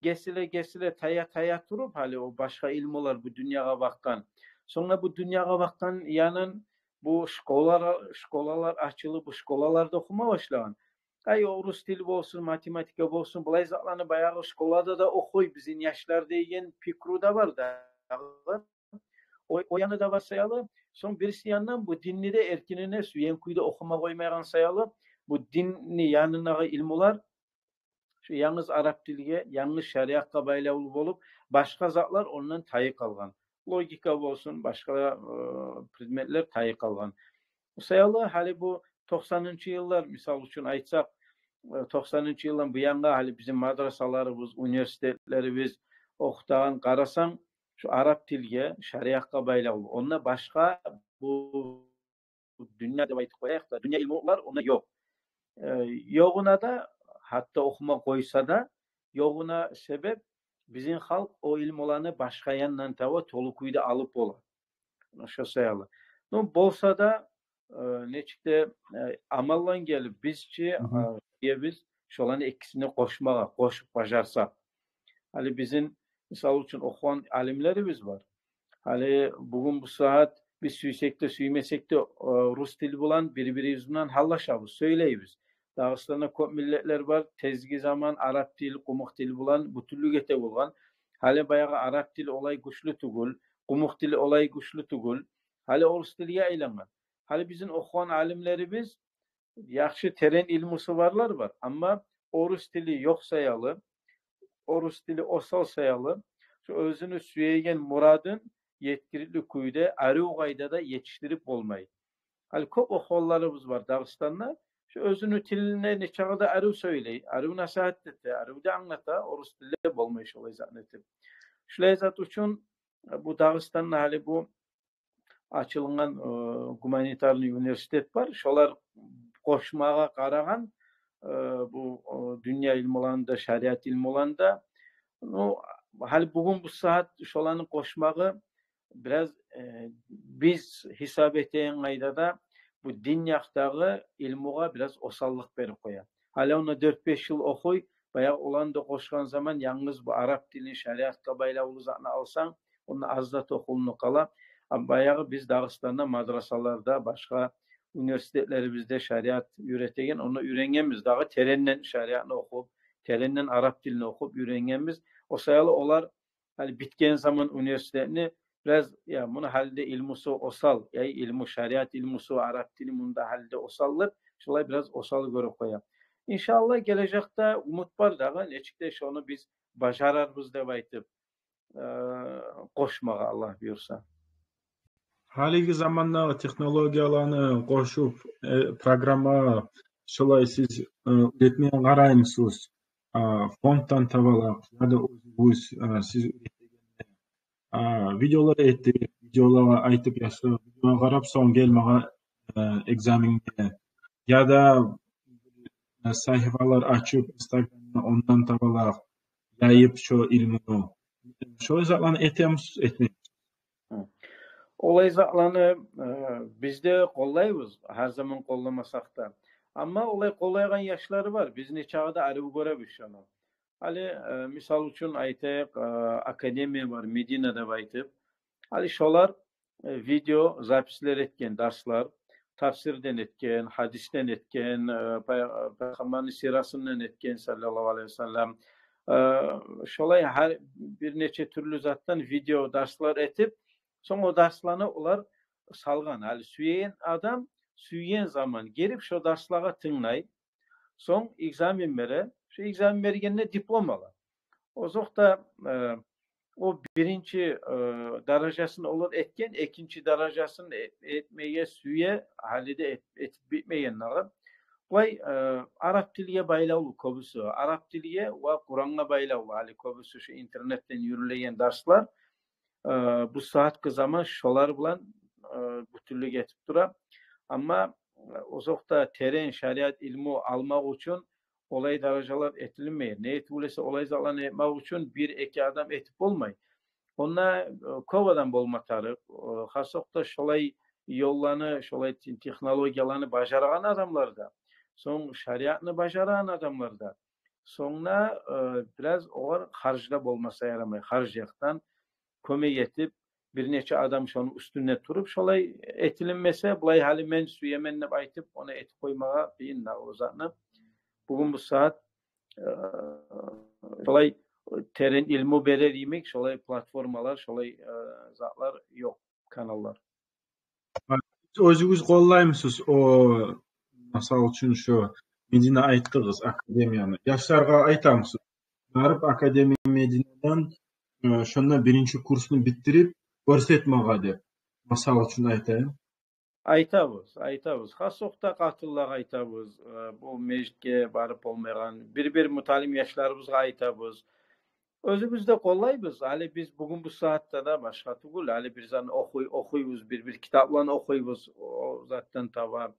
Гесиле, гесиле тая, тая туруп, гьали о башгъа илмулар бу дюньягъа бакъгъан. Сонг да бу дюньягъа бакъгъан янын бу школалар, школалар ачылып, бу школаларда охума башлагъан. Ай, о рус тил болсун, математика болсун, булай затланы баягъы школада да охуй бизин яшлар деген пикру да бар дагъы. О, о яны да бар саялы. Сонг бириси яндан бу динни де эркинине сюеген кюйде охума къоймайгъан саялы, бу динни янындагъы илмулар шу янгыз арап тилге, янгыз шариатгъа байлавлу болуп, башгъа затлар ондан тайып къалгъан. Логика болсун, башгъа, э, предметлер тайып къалгъан. О саялы гьали бу токъсанынчы йыллар, мисал учун айтсакъ, э, токъсанынчы йылдан бу янгъа гьали бизин мадрасаларыбыз, университетлерибиз охутагъан къарасанг, шу арап тилге, шариатгъа байлавлу. Онда башгъа бу дюнья деп айтып къояйыкъ да, дюнья илмулар онда ёкъ. Э, ёгъуна да, гьатта охума къойса да, ёгъуна себеп, бизин халкъ о илмуланы башгъа яндан таба толу кюйде алып бола. Шо саялы. Ну, болса да, э, нечик де, э, амалдан гелип, биз чи, э, биз шоланы экисин къошмагъа, къошуп бажарсакъ. Гьали бизин, мисал учун, охугъан алимлерибиз бар. Гьали бугюн бу сагьат биз сюйсек де, сюймесек де, э, рус тил булан бир-бирибиз булан гьаллашабыз, сёйлейбиз. Дагъыстанда кёп миллетлер бар, тезги заман арап тил, къумукъ тил булан бютюнлюк эте болгъан. Гьали баягъы арап тил олай гючлю тюгюл, къумукъ тил олай гючлю тюгюл. Гьали орус тилге айлангъан. Гьали бизин охугъан алимлерибиз яхшы терен илмусу барлар бар. Амма орус тили ёкъ саялы, орус тили осал саялы, шу оьзюню сюеген мурадын етгирикли кюйде, арив къайдада етишдирип болмай. Гьали кёп охугъанларыбыз бар Дагъыстанда, шу оьзюню тилине нечакъы да арив сёйлей, арив насигьат эте, арив де англата, орус тилде болмай шолай затны этип. Шулай зат учун бу Дагъыстанда гьали бу ачылынгъан, э, гуманитарный университет бар. Шолар къошмагъа къарагъан, э, бу, э, дюнья илмуланы да, шариат илмуланы да. Ну, гьали бугюн бу сагьат шоланы къошмагъы бираз, э, биз гьисап этеген къайдада бу дин якъдагъы илмугъа бираз осаллыкъ берип къоя. Гьали онда дёрт-беш йыл охуй, баягъы оланы да къошгъан заман, янгыз бу арап тилин, шариатгъа байлавлу затны алсанг, онда аз зат охулунуп къала. А баягъы биз Дагъыстанда мадрасаларда, башгъа университетлерибизде шариат уьйретеген, онда уьйренгенбиз. Дагъы теренден шариатны охуп, теренден арап тилин охуп уьйренгенбиз. О саялы олар гьали битген заман университетни бираз, я, муну гьали де илмусу осал, я, илму, шариат илмусу, арап тили мунда гьали де осал деп, шолай бираз осал гёрюп къоя. Иншаллагь, гележекде умут бар дагъы, нечик де шону биз бажарарбыз деп айтып, э, къошмагъа, Аллагь буюрса. Гьалиги замандагъы технологияланы къошуп, э, программа, шолай сиз, э, уьйретмеге къараймысыз? А, фонддан табалакъ, яда оьзюгюз, э, сиз уьйретегенде, а, видеолар этип, видеолагъа айтып, яшлагъа видеогъа къарап, сонг гелмеге, э, экзаменге, яда, э, сагьифалар ачып, Инстаграмда, ондан табалакъ, яйып шо илмуну. Шолай затланы этемисиз, этмеймисиз? Гьы. Олай затланы, э, биз де къоллайбыз, гьар заман къолламасакъ да. Амма олай къоллайгъан яшлар бар, биз нечакъы да арив гёребиз шону. Гьали, э, мисал учун айтайыкъ, э, академия бар, Медина деп айтып. Гьали шолар, э, видео записьлер этген, дарслар, тафсирден этген, гьадисден этген, э, пай-, Пайхаммарны сирасындан этген, саллаллагьу алайгьи ва саллам. Э, шолай гьар бир нече тюрлю затдан видео дарслар этип, сонг о дарсланы олар салгъан. Гьали сюеген адам сюеген заман гирип шо дарслагъа тынглай. Сонг экзамен бере. Шо экзамен бергенде диплом ала. Озокъда, э, о биринчи, э, даражасын олар этген, экинчи даражасын э-, этмеге сюе, гьали де эт-, этип битмеген дагъы. Булай, э, араб тилге байлавлу кёбюсю, араб тилге ва Къурангъа байлавлу гьали кёбюсю шо интернетден юрюлеген дарслар. Э, бу сагьатгъы заман шолар булан, э, бютюнлюк этип тура. Амма, э, озокъда, терен шариат илму алмакъ учун олай даражалар этилинмей. Не этип эсе, олай затланы этмек учун бир-эки адам этип болмай. Онда, э, кёп адам болма тарыкъ. Э, хасокъда шолай ёлланы, шолай те-, технологияланы бажарагъан адамлар да, сонг шариатны бажарагъан адамлар да. Сонг да, э, бираз огъар харж да болмаса ярамай, харж якъдан кёмек этип, бир нече адам шону уьстюнде туруп, шолай этилинмесе, булай гьали мен сюемен деп айтып, ону этип къоймагъа къыйын да о затны. Бугюн бу сагьат, э, шолай терен илму берер йимик шолай платформалар, шолай, э, затлар ёкъ, каналлар. Сиз оьзюгюз къоллаймысыз о, масал учун, шо Медина айтдыгъыз академияны? Яшлагъа айтамысыз, барып академия Мединадан, э, шонда биринчи курсну битдирип гёрсетмеге деп, масал учун айтайым? Айтабыз, айтабыз. Хасокъда къатынлагъа айтабыз, э, бу межитге барып болмайгъан, бир-бир муталим яшларыбызгъа айтабыз. Оьзюбюз де къоллайбыз. Гьали биз бугюн бу сагьатда да башгъа тюгюл. Гьали бир затны охуй-, охуйбуз, бир-бир китапланы охуйбуз. О затдан таба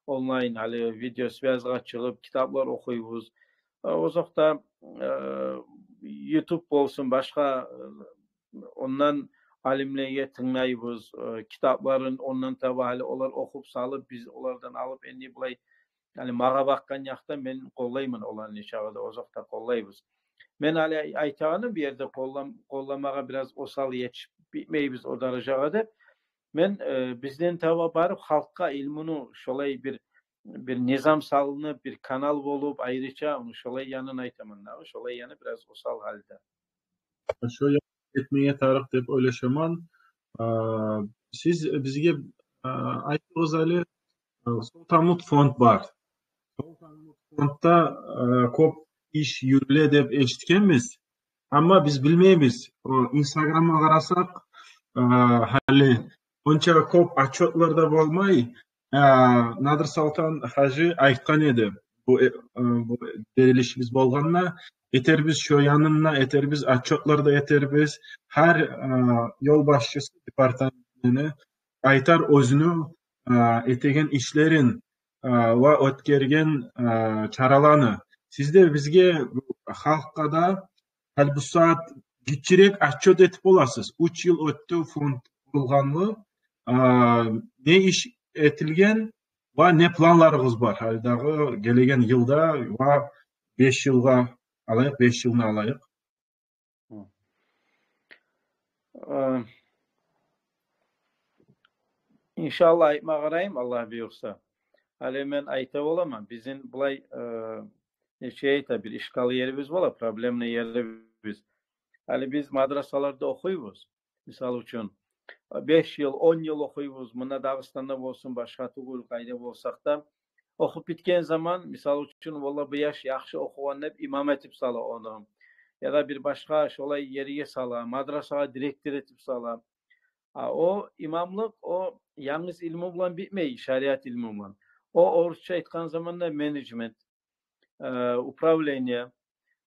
онлайн, гьали видеосвязьгъа чыгъып, китаплар охуйбуз. Э, озокъда, э, YouTube болсун, башгъа, э, ондан алимлеге тынглайбыз, э, китапларын ондан таба, гьали олар охуп салып, биз олардан алып, энни булай, яни магъа бакъгъан якъда мен къоллайман оланы нечакъы да, озокъда, къоллайбыз. Мен гьали ай-, айтагъаным, бу ерде къоллам-, къолламагъа бираз осал, етишип битмейбиз о даражагъа деп. Мен, э, бизден таба барып халкъгъа илмуну шолай бир, бир низам салынып, бир канал болуп, айрыча ону шолай янын айтаман дагъы, шолай яны бираз осал гьалда. Шо янын этмеге тарыкъ деп ойлашаман. А, сиз бизге, а, айтыгъыз гьали, а, Солтанмут фонд бар. Солтанмут фондда, а, кёп иш юрюле деп эшитгенбиз. Амма биз билмейбиз. О, Инстаграмгъа къарасакъ, а, гьали онча кёп отчётлар да болмай. А, Надир Солтан гьажи айтгъан эди, бу, э, э, бу берилишибиз болгъанда, этербиз, шо янын да этербиз, отчётлар да этербиз. Гьар, э, ёлбашчысы департаментни айтар оьзюню, э, этеген ишлерин, э, ва оьтгерген, э, чараланы. Сиз де бизге, халкъгъа да, гьали бу сагьат гиччирек отчёт этип боласыз. Уьч йыл оьтдю фонд къурулгъанлы, э, не иш этилген ва не планларыгъыз бар гьали дагъы гелеген йылда ва беш йылгъа алайыкъ, беш йылны алайыкъ. Гьы. Э, иншаллагь, айтма къарайым, Аллагь буюрса. Гьали мен айта боламан, бизин булай, э, нече айта, бир ишкал ерибиз бола, проблемный ерибиз. Гьали биз мадрасаларда охуйбуз. Мисал учун, беш йыл, он йыл охуйбуз, муна Дагъыстанда болсун, башгъа тюгюл, къайда болсакъ да. Охуп битген заман, мисал учун, валла, бу яш яхшы охугъан деп имам этип сала ону. Яда бир башгъа шолай ерге сала, мадрасагъа директор этип сала. А о имамлыкъ, о янгыз илму булан битмей, шариат илму булан. О, орусча айтгъан заманда, менеджмент, э, управление,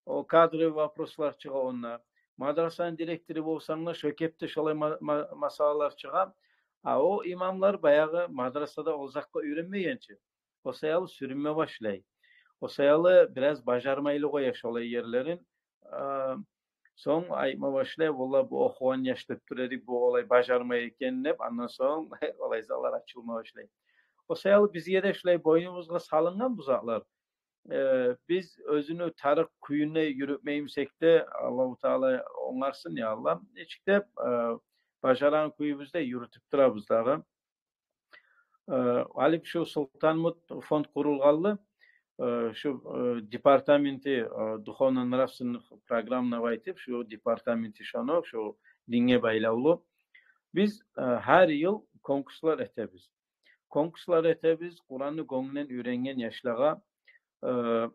о кадровый вопрослар чыгъа онда. Мадрасаны директору болсанг да, шо кепде шолай ма-, ма-, масъалалар чыгъа. А о имамлар баягъы мадрасада ол затгъа уьйренмеген чи. О саялы сюрюнме башлай. О саялы бираз бажармайлы къоя шолай ерлерин. Э, сонг айтма башлай: «Валлагь, бу охугъан яш деп тура эдик, бу олай бажармай экен», — деп, андан сонг олай затлар ачылма башлай. О саялы бизге де шулай бойнубузгъа салынгъан бу затлар. Э, биз оьзюню тарыкъ кюйюнде юрютмей эсек де, Аллагьу Таала онгарсын, я Аллагь. Нечик де, э, бажарагъан кюйюбюзде юрютюп турабыз дагъы. Э, гьали шу Султанмут фонд къурулгъанлы, э, шу, э, департаменти, э, духовно-нравственных программ деп айтып, шу департаменти шону, шу динге байлавлу. Биз, э, гьар йыл конкурслар этебиз. Конкурслар этебиз Къуранны гёнгюнден уьйренген яшлагъа, э,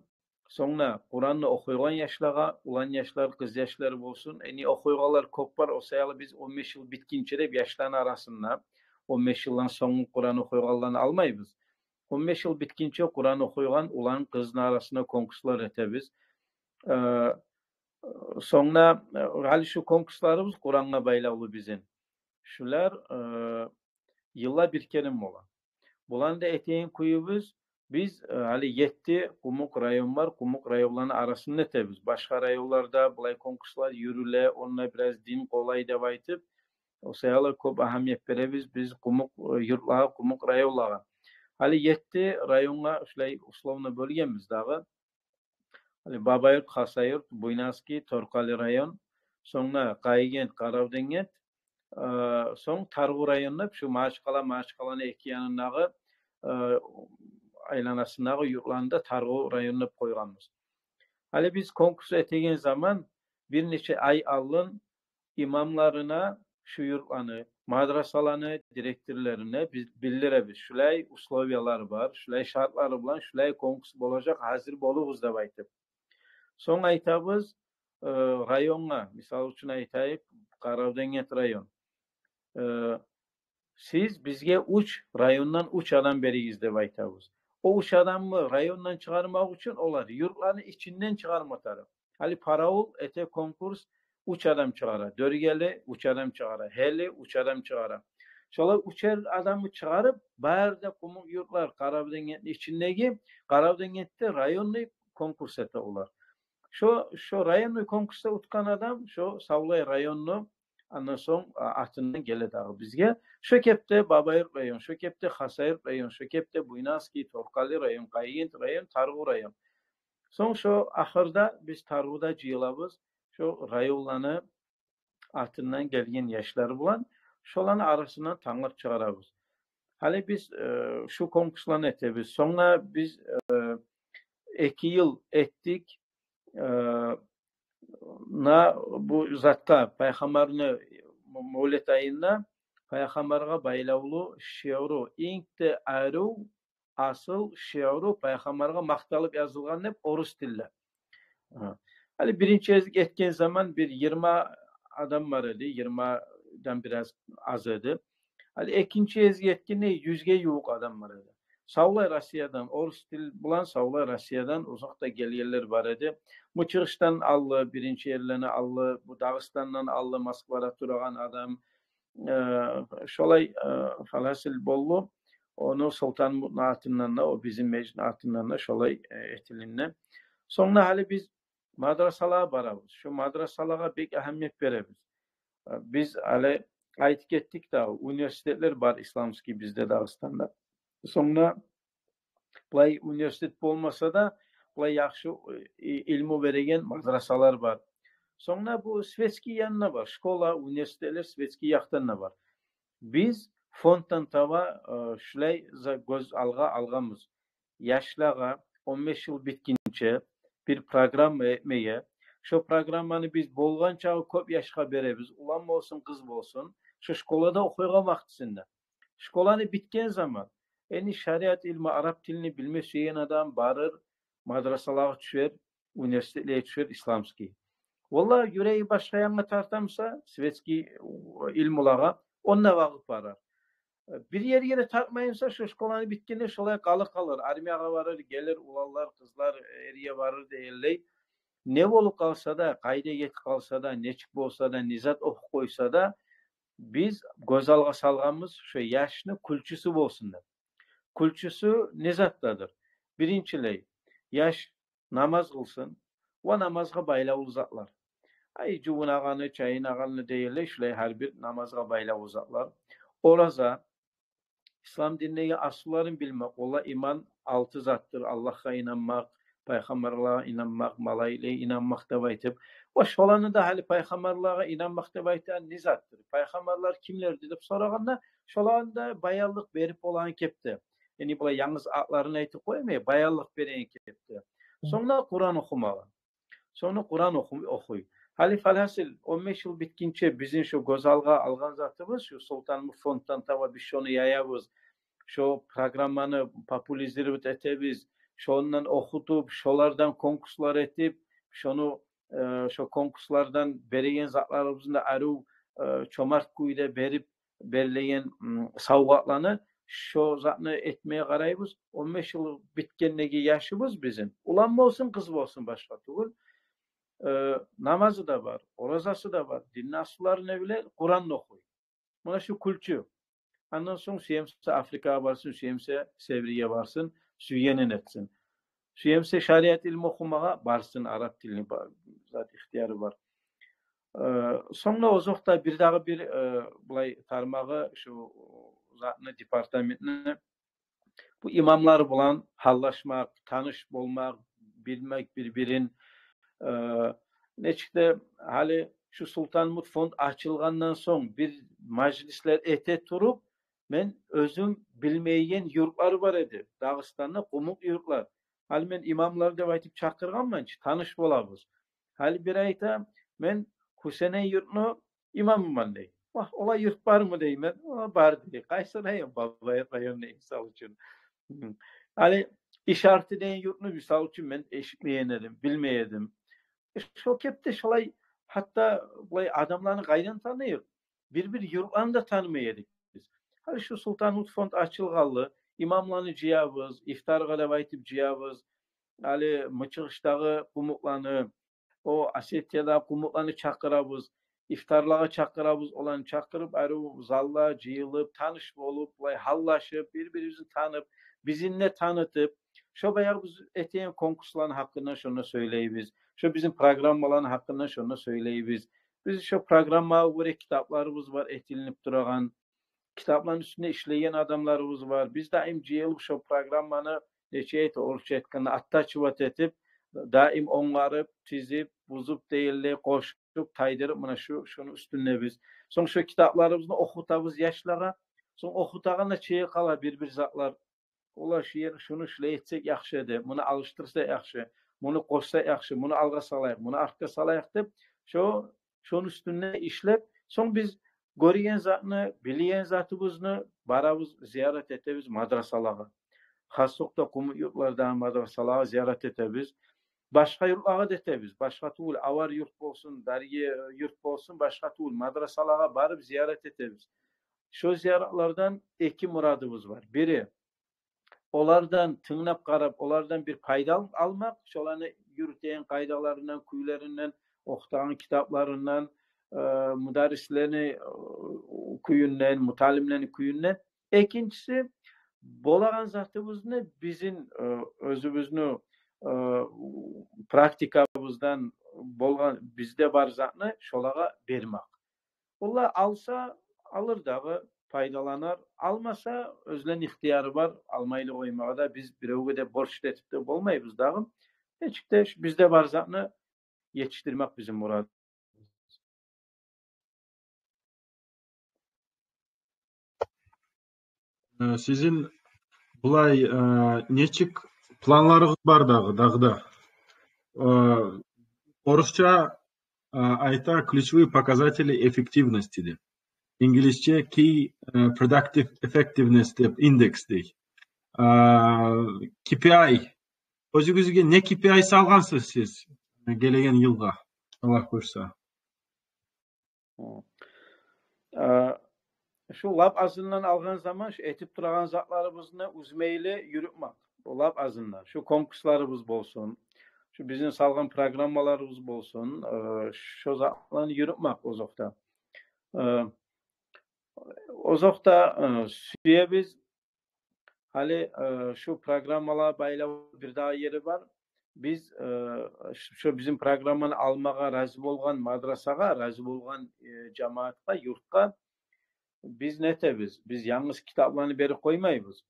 сонг да Къуранны охуйгъан яшлагъа, улан яшлар, къыз яшлар болсун. Э, не охуйгъанлар кёп бар, о саялы биз он беш йыл битгинче деп яшланы арасында, он беш йылдан сонг Къуран охуйгъанланы алмайбыз. Он беш йыл битгинче Къуран охуйгъан улан, къызны арасында конкурслар этебиз. Э, сонг да, э, гьали шу конкурсларыбыз Къурангъа байлавлу бизин. Шулар, э, йылда бир керен бола. Буланы да этеген кюйюбюз, биз, э, гьали етти къумукъ район бар, къумукъ районланы арасында этебиз. Башгъа районларда булай конкурслар юрюле, онда бираз дин къолай деп айтып, о саялы кёп агьамият беребиз биз къумукъ, э, юртлагъа, къумукъ районлагъа. Гьали етти районгъа шулай условно бёлгенбиз дагъы. Гьали Бабаюрт, Хасавюрт, Буйнакский, Торкъали район, сонг да Къайгент, Къаравденгент, э, сонг Таргъу район деп, шу Магьачкъала, Магьачкъаланы эки янындагъы, э, айланасындагъы юртланы да Таргъу район деп къойгъанбыз. Гьали биз конкурс этеген заман бир нече ай алдын имамларына шу юртланы, мадрасаланы директорларына биз билдиребиз: шулай условиялар бар, шулай шартлары булан шулай конкурс болажакъ, гьазир болугъуз деп айтып. Сонг айтабыз, э, районгъа, мисал учун айтайыкъ, Къаравденгент район. Э, сиз бизге уьч, райондан уьч адам беригиз деп айтабыз. О уьч адамны райондан чыгъармакъ учун олар юртланы ичинден чыгъарма тарыкъ. Гьали Паравул эте конкурс, уьч адам чыгъара. Дёргели уьч адам чыгъара. Гьели уьч адам чыгъара. Шолай уьчер адамны чыгъарып, бары да къумукъ юртлар Къаравденгентни ичиндеги, Къаравденгентде районный конкурс эте олар. Шо, шо районный конкурсда утгъан адам шо савлай районну, андан сонг, а, атындан геле дагъы бизге. Шо кепде Бабаюрт район, шо кепде Хасавюрт район, шо кепде Буйнакский, Торкъали район, Къайгент район, Таргъу район. Сонг шо ахырда биз Таргъуда жыйылабыз. Шо районланы атындан гелген яшлар булан шоланы арасындан танглап чыгъарабыз. Гьали биз, э, шу конкурсланы этебиз. Сонг да биз, э, эки йыл этдик, э, на, бу затгъа, пайхаммарны мавлет айында пайхаммаргъа байлавлу шиъру, инг де арив асыл шиъру, пайхаммаргъа макъталып язылгъан деп, орус тилде. Гьа. Гьали биринчи гезик этген заман бир йигирма адам бар эди, йигирмадан бираз аз эди. Гьали экинчи гезик этгенде юзге ювукъ адам бар эди. Савлай Россиядан, орус тил булан савлай Россиядан, узакъда гелгенлер бар эди. Бу чыгъышдан алды, биринчи ерлени алды, бу Дагъыстандан алды, Москвада турагъан адам, э, шолай, э, фаласил болду. Ону Султанмутну атындан да, о бизин межитни атындан да шолай, э, этилинди. Сонг да гьали биз мадрасалагъа барабыз. Шо мадрасалагъа бек агьамият беребиз. Э, биз гьали айтып гетдик де, университетлер бар исламский бизде Дагъыстанда. Сонг да булай университет болмаса да, булай яхшы, э, илму береген мадрасалар бар. Сонг да бу светский янына бар. Школа, университетлер светский якъдан да бар. Биз фонддан таба, э, шулай за-, гёз алгъа алгъанбыз. Яшлагъа он беш йыл битгинче бир программа этмеге. Шо программаны биз болгъан чакъы кёп яшгъа беребиз. Улан болсун, къыз болсун. Шо школада охуйгъан вакътисинде. Школаны битген заман, энни шариат илму, арап тилни билме сюеген адам барыр, мадрасалагъа тюшер, университетлеге тюшер исламский. Валлагь, юреги башгъа янгъа тартамса, светский илмулагъа, Онда вакъыт барар. Бир ерге де тартмай буса, шо школаны битгенде шолай къала къалыр. Армиягъа барыр, гелир, уланлар, къызлар, эрге барыр дегенлей. Не болуп къалса да, къайда гетип къалса да, нечик болса да, не зат охуп къойса да, биз гёз алгъа салгъанбыз шо яшны кюлчюсю болсун деп. Кюлчюсю не затдадыр? Биринчилей, яш намаз къылсын ва намазгъа байлавлу затлар. Ай, жувунагъаны, чайынагъаны дегенлей, шулай гьар бир намазгъа байлавлу затлар. Ораза, ислам дининдеги аслуларын билмек. Олар иман алты затдыр: Аллагьгъа инанмакъ, пайхаммарлагъа инанмакъ, малайиклеге инанмакъ деп айтып. Ва шоланы да, гьали пайхаммарлагъа инанмакъ деп айтагъан не затдыр? Пайхаммарлар кимлерди деп сорагъанда, шоланы да баянлыкъ берип болагъан кепде. Яни булай янгыз атларын айтып къоймай, баянлыкъ береген кепде. Сонг да Къуран охумагъа. Сонг да Къуран оху-, охуй. Гьали, фалгьасил, он беш йыл битгинче бизин шо гёз алгъа алгъан затыбыз, шо Султанмут фонддан таба биз шону яябыз, шо программаны популяризировать этебиз, шондан охутуп, шолардан конкурслар этип, шону, э, шо конкурслардан береген затларыбызны да арив, э, чомарт кюйде берип, берилеген, м, савгъатланы, шо затны этмеге къарайбыз. Он беш йыл битгендеги яшыбыз бизин, улан болсун, къыз болсун, башгъа тюгюл, э, намазы да бар, оразасы да бар, динни аслуларын да биле, Къуран да охуй. Муна шу кюлчю. Андан сонг сюе буса Африкагъа барсын, сюе буса Севриге барсын, сюйгенин этсин. Сюе буса шариат илму охумагъа барсын, арап тилни ба-, зат ихтияры бар. Э, сонг да озокъда бир дагъы бир, э, булай тармагъы, шу затны, департаментни, бу имамлар булан гьаллашмакъ, таныш болмакъ, билмек бир-бирин. Э, нечик де, гьали шу Султанмут фонд ачылгъандан сонг бир мажлислер эте туруп, мен оьзюм билмейген юртлар бар эди Дагъыстанда, къумукъ юртлар. Гьали мен имамлар деп айтып чакъыргъанман чы, таныш болабыз. Гьали бир айта, мен Гьюсенен юртну имамыман дей. Вагь, олай юрт бармы деймен. О, бар дей. Къайсы район? Бабай район дей, мисал учун. Гьали Ишарты деген юртну, мисал учун, мен эшитмеген эдим, билмей эдим. Э, шо кепде шолай, гьатта булай адамланы къайдан таныйыкъ? Бир-бир юртланы да танымай эдик биз. Гьали шу Султанмут фонд ачылгъанлы, имамланы жыябыз, ифтаргъа деп айтып жыябыз. Гьали Мычыгъышдагъы къумукъланы, о Осетиядагъы къумукъланы чакъырабыз, ифтарлагъа чакъырабыз, оланы чакъырып, арив залда жыйылып, таныш болуп, булай гьаллашып, бир-бирибизни танып, бизин де танытып, шо баягъы биз этеген конкурсланы гьакъында шонда сёйлейбиз. Шо бизин программаланы гьакъында шонда сёйлейбиз. Биз шо программагъа гёре китапларыбыз бар этилинип турагъан. Китапланы уьстюнде ишлейген адамларыбыз бар. Биз даим жыйылып шо программаны, нече айта, орусча айтгъанда, оттачивать этип, даим онгарып, тизип, бузуп дегенлей, къошуп, тайдырып, муна шу, шуну уьстюндебиз. Сонг шо китапларыбызны охутабыз яшлагъа. Сонг охутагъанда чыгъып къала бир-бир затлар. Олар шу ер, шуну шулай этсек яхшы эди, муну алышдырса яхшы, муну къошса яхшы, муну алгъа салайыкъ, муну артгъа салайыкъ деп, шо, шону уьстюнде ишлеп, сонг биз гёрген затны, билген затыбызны барабыз, зиярат этебиз мадрасалагъа. Хас окъда къумукъ юртлардагъы мадрасалагъа зиярат этебиз. Башгъа юртлагъа да этебиз. Башгъа тюгюл, Авар юрт болсун, Дарье юрт болсун, башгъа тюгюл, мадрасалагъа барып зиярат этебиз. Шо зияратлардан эки мурадыбыз бар. Бири, олардан тынглап къарап, олардан бир пайда ал-, алмакъ, шоланы юрютеген къайдаларындан, кюйлеринден, охутагъан китапларындан, э, мударрислени, э, кююнден, муталимлени кююнден. Экинчиси, болагъан затыбызны бизин, э, оьзюбюзню, э, практикабыздан болгъан, бизде бар затны шолагъа бермек. Олар алса, алыр дагъы, пайдаланар. Алмаса, оьзлени ихтияры бар, алмайлы къоймагъа да. Биз биревге де борч этип де болмайбыз дагъы. Нечик де ш-, бизде бар затны етишдирмек бизин мурадыбыз. Э, сизин булай, э, нечик планларыгъыз бар дагъы, дагъы да? Э, орусча, э, айта ключевые показатели эффективности деп. Инглизче key, э, productive effectiveness деп индекс дей. Э, кей пи ай. Оьзюгюзге не кей пи ай салгъансыз сиз, э, гелеген йылгъа, Аллагь буюрса? Гьм. Э, Шу лап азындан алгъан заман, шу этип турагъан затларыбызны уьзмейли юрютмек. Бу лап азындан. Шу конкурсларыбыз болсун, шу бизин салгъан программаларыбыз болсун, э, шо затланы юрютмек озокъда. Э, озокъда, э, сюебиз. Гьали, э, шу программалагъа байлавлу бирдагъы ери бар. Биз, э, ш-, шо бизин программаны алмагъа рази болгъан мадрасагъа, рази болгъан, э, жамаатгъа, юртгъа биз не этебиз? Биз янгыз китапланы берип къоймайбыз.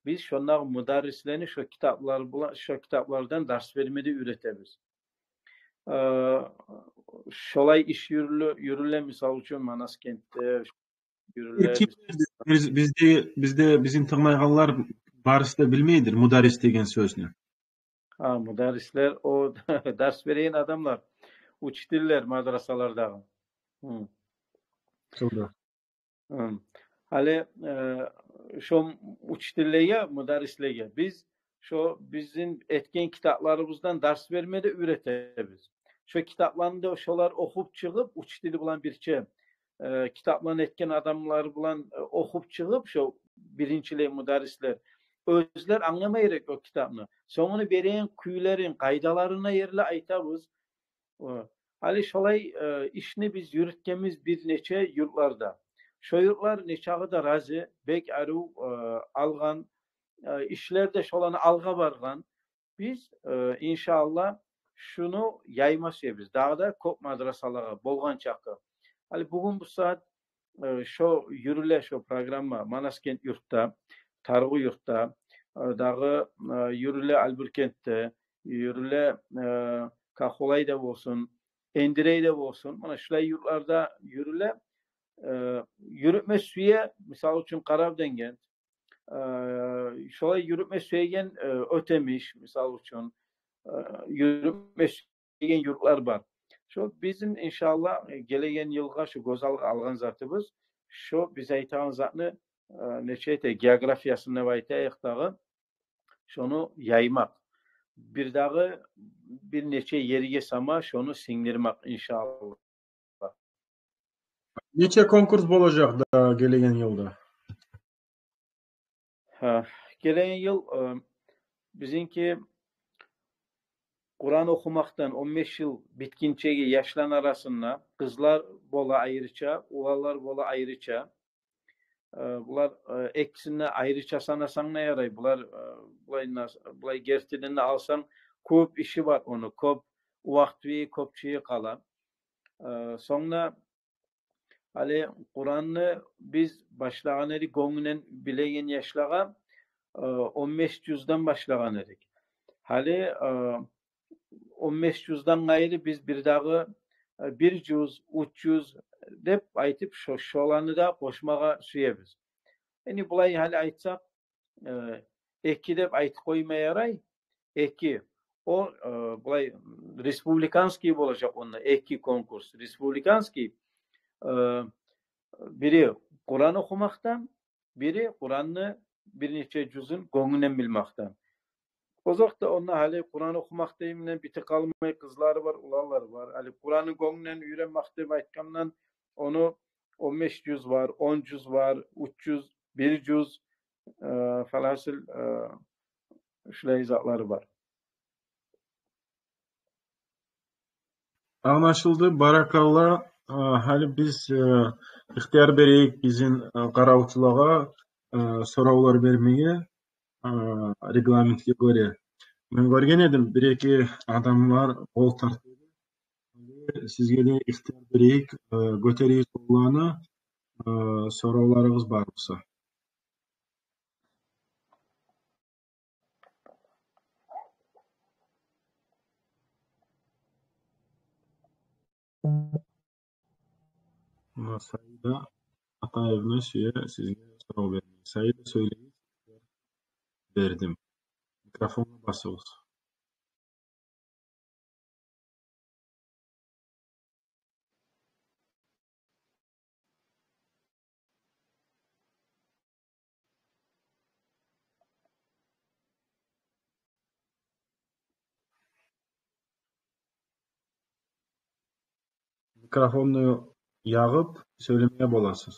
Биз шондагъы мударрислени шо китаплар булан, шо китаплардан дарс берме де уьйретебиз. Э, шолай иш юрюле, юрюле, мисал учун, Манаскентде юрюле. Ким биз-, бизде, бизде бизин тынглайгъанлар барысы да билмейдир мударрис деген сёзню. Гьа, мударрислер, о дарс береген адамлар, учительлер мадрасалардагъы. Гьы. Тувра. Гьы. Гьали, э, шо учительлеге, мударрислеге биз шо бизин этген китапларыбыздан дарс берме де уьйретебиз. Шо китапланы да шолар охуп чыгъып, учитель булан бирче, э, китапланы этген адамлар булан, э, охуп чыгъып, шо биринчилей мударрислер, оьзлер англама герек о китапны. Сонг ону береген кюйлерин, къайдаларына ерли айтабыз. О, гьали шолай, э, ишни биз юрютгенбиз бир нече юртларда. Шо юртлар нечакъы да рази, бек арив, э, алгъан, э, ишлер де шоланы алгъа баргъан. Биз, э, иншааллагь, шуну яйма сюебиз дагъы да кёп мадрасалагъа болгъан чакъы. Гьали бугюн бу сагьат, э, шо юрюле, шо программа Манаскент юртда, Таргъу юртда, э, дагъы, э, юрюле Албёрюгентде, юрюле, э, Кахулайда болсун, Эндирейде болсун. Муна шулай юртларда юрюле, э, юрютме сюе, мисал учун, Къарабудагъгент, э, шолай юрютме сюеген, э, Оьтемиш, мисал учун, э, юрютме сюеген юртлар бар. Шо бизин, иншааллагь, гелеген йылгъа шо гёз алгъа алгъан затыбыз, шо биз айтагъан затны, э, нече эте, географиясын деп айтайыкъ дагъы, шону яймакъ. Бирдагъы бир нече ерге сама шону сингдирмек, иншааллагь. Нече конкурс болажакъ да гелеген йылда? Гьа, гелеген йыл, э, бизинки Къуран охумакъдан он беш йыл битгинчеге яшланы арасында, къызлар бола айрыча, уланлар бола айрыча. Э, булар, э, экисин де айрыча санасанг да ярай. Булар, э, булай нас-, булай гертиден де алсанг, кёп иши бар ону, кёп вакъти, кёп чыйы къала. Э, сонг да гьали Къуранны биз башлагъан эдик гёнгюнден билеген яшлагъа, э, он беш жюзден башлагъан эдик. Гьали, э, он беш жюзден къайры биз бирдагъы, э, бир жюз, уьч жюз деп айтып, шо-, шоланы да къошмагъа сюебиз. Яни булай гьали айтсакъ, э, эки деп айтып къойма ярай. Эки. О, э, булай республиканский болажакъ онда, эки конкурс. Республиканский, э, бири Къуран охумакъдан, бири Къуранны бир нече жюзюн гёнгюнден билмекден. Озокъда, онда гьали Къуран охумакъ деймине битип къалмай, къызлары бар, уланлары бар. Гьали Къуранны гёнгюнден уьйренмек деп айтгъандан, ону он беш жюз бар, он жюз бар, уьч жюз, бир жюз, э, фаласыл, э, шулай затлары бар. Англашылды, баракалла. Э, гьали биз, э, ихтияр берейик бизин, э, къаравчулагъа, э, соравлар бермеге, э, регламентге гёре. Мен гёрген эдим, бир-эки адамлар къол тартды. Сизге де ихтияр берейик, э, гётеригиз къолланы, э, соравларыгъыз бар буса. Муна Саида Атаевна сюе сизге сорав бермеге. Саида, сёйлегиз, бердим. Микрофонну басыгъыз. Микрофонну ягъып сёйлемеге боласыз.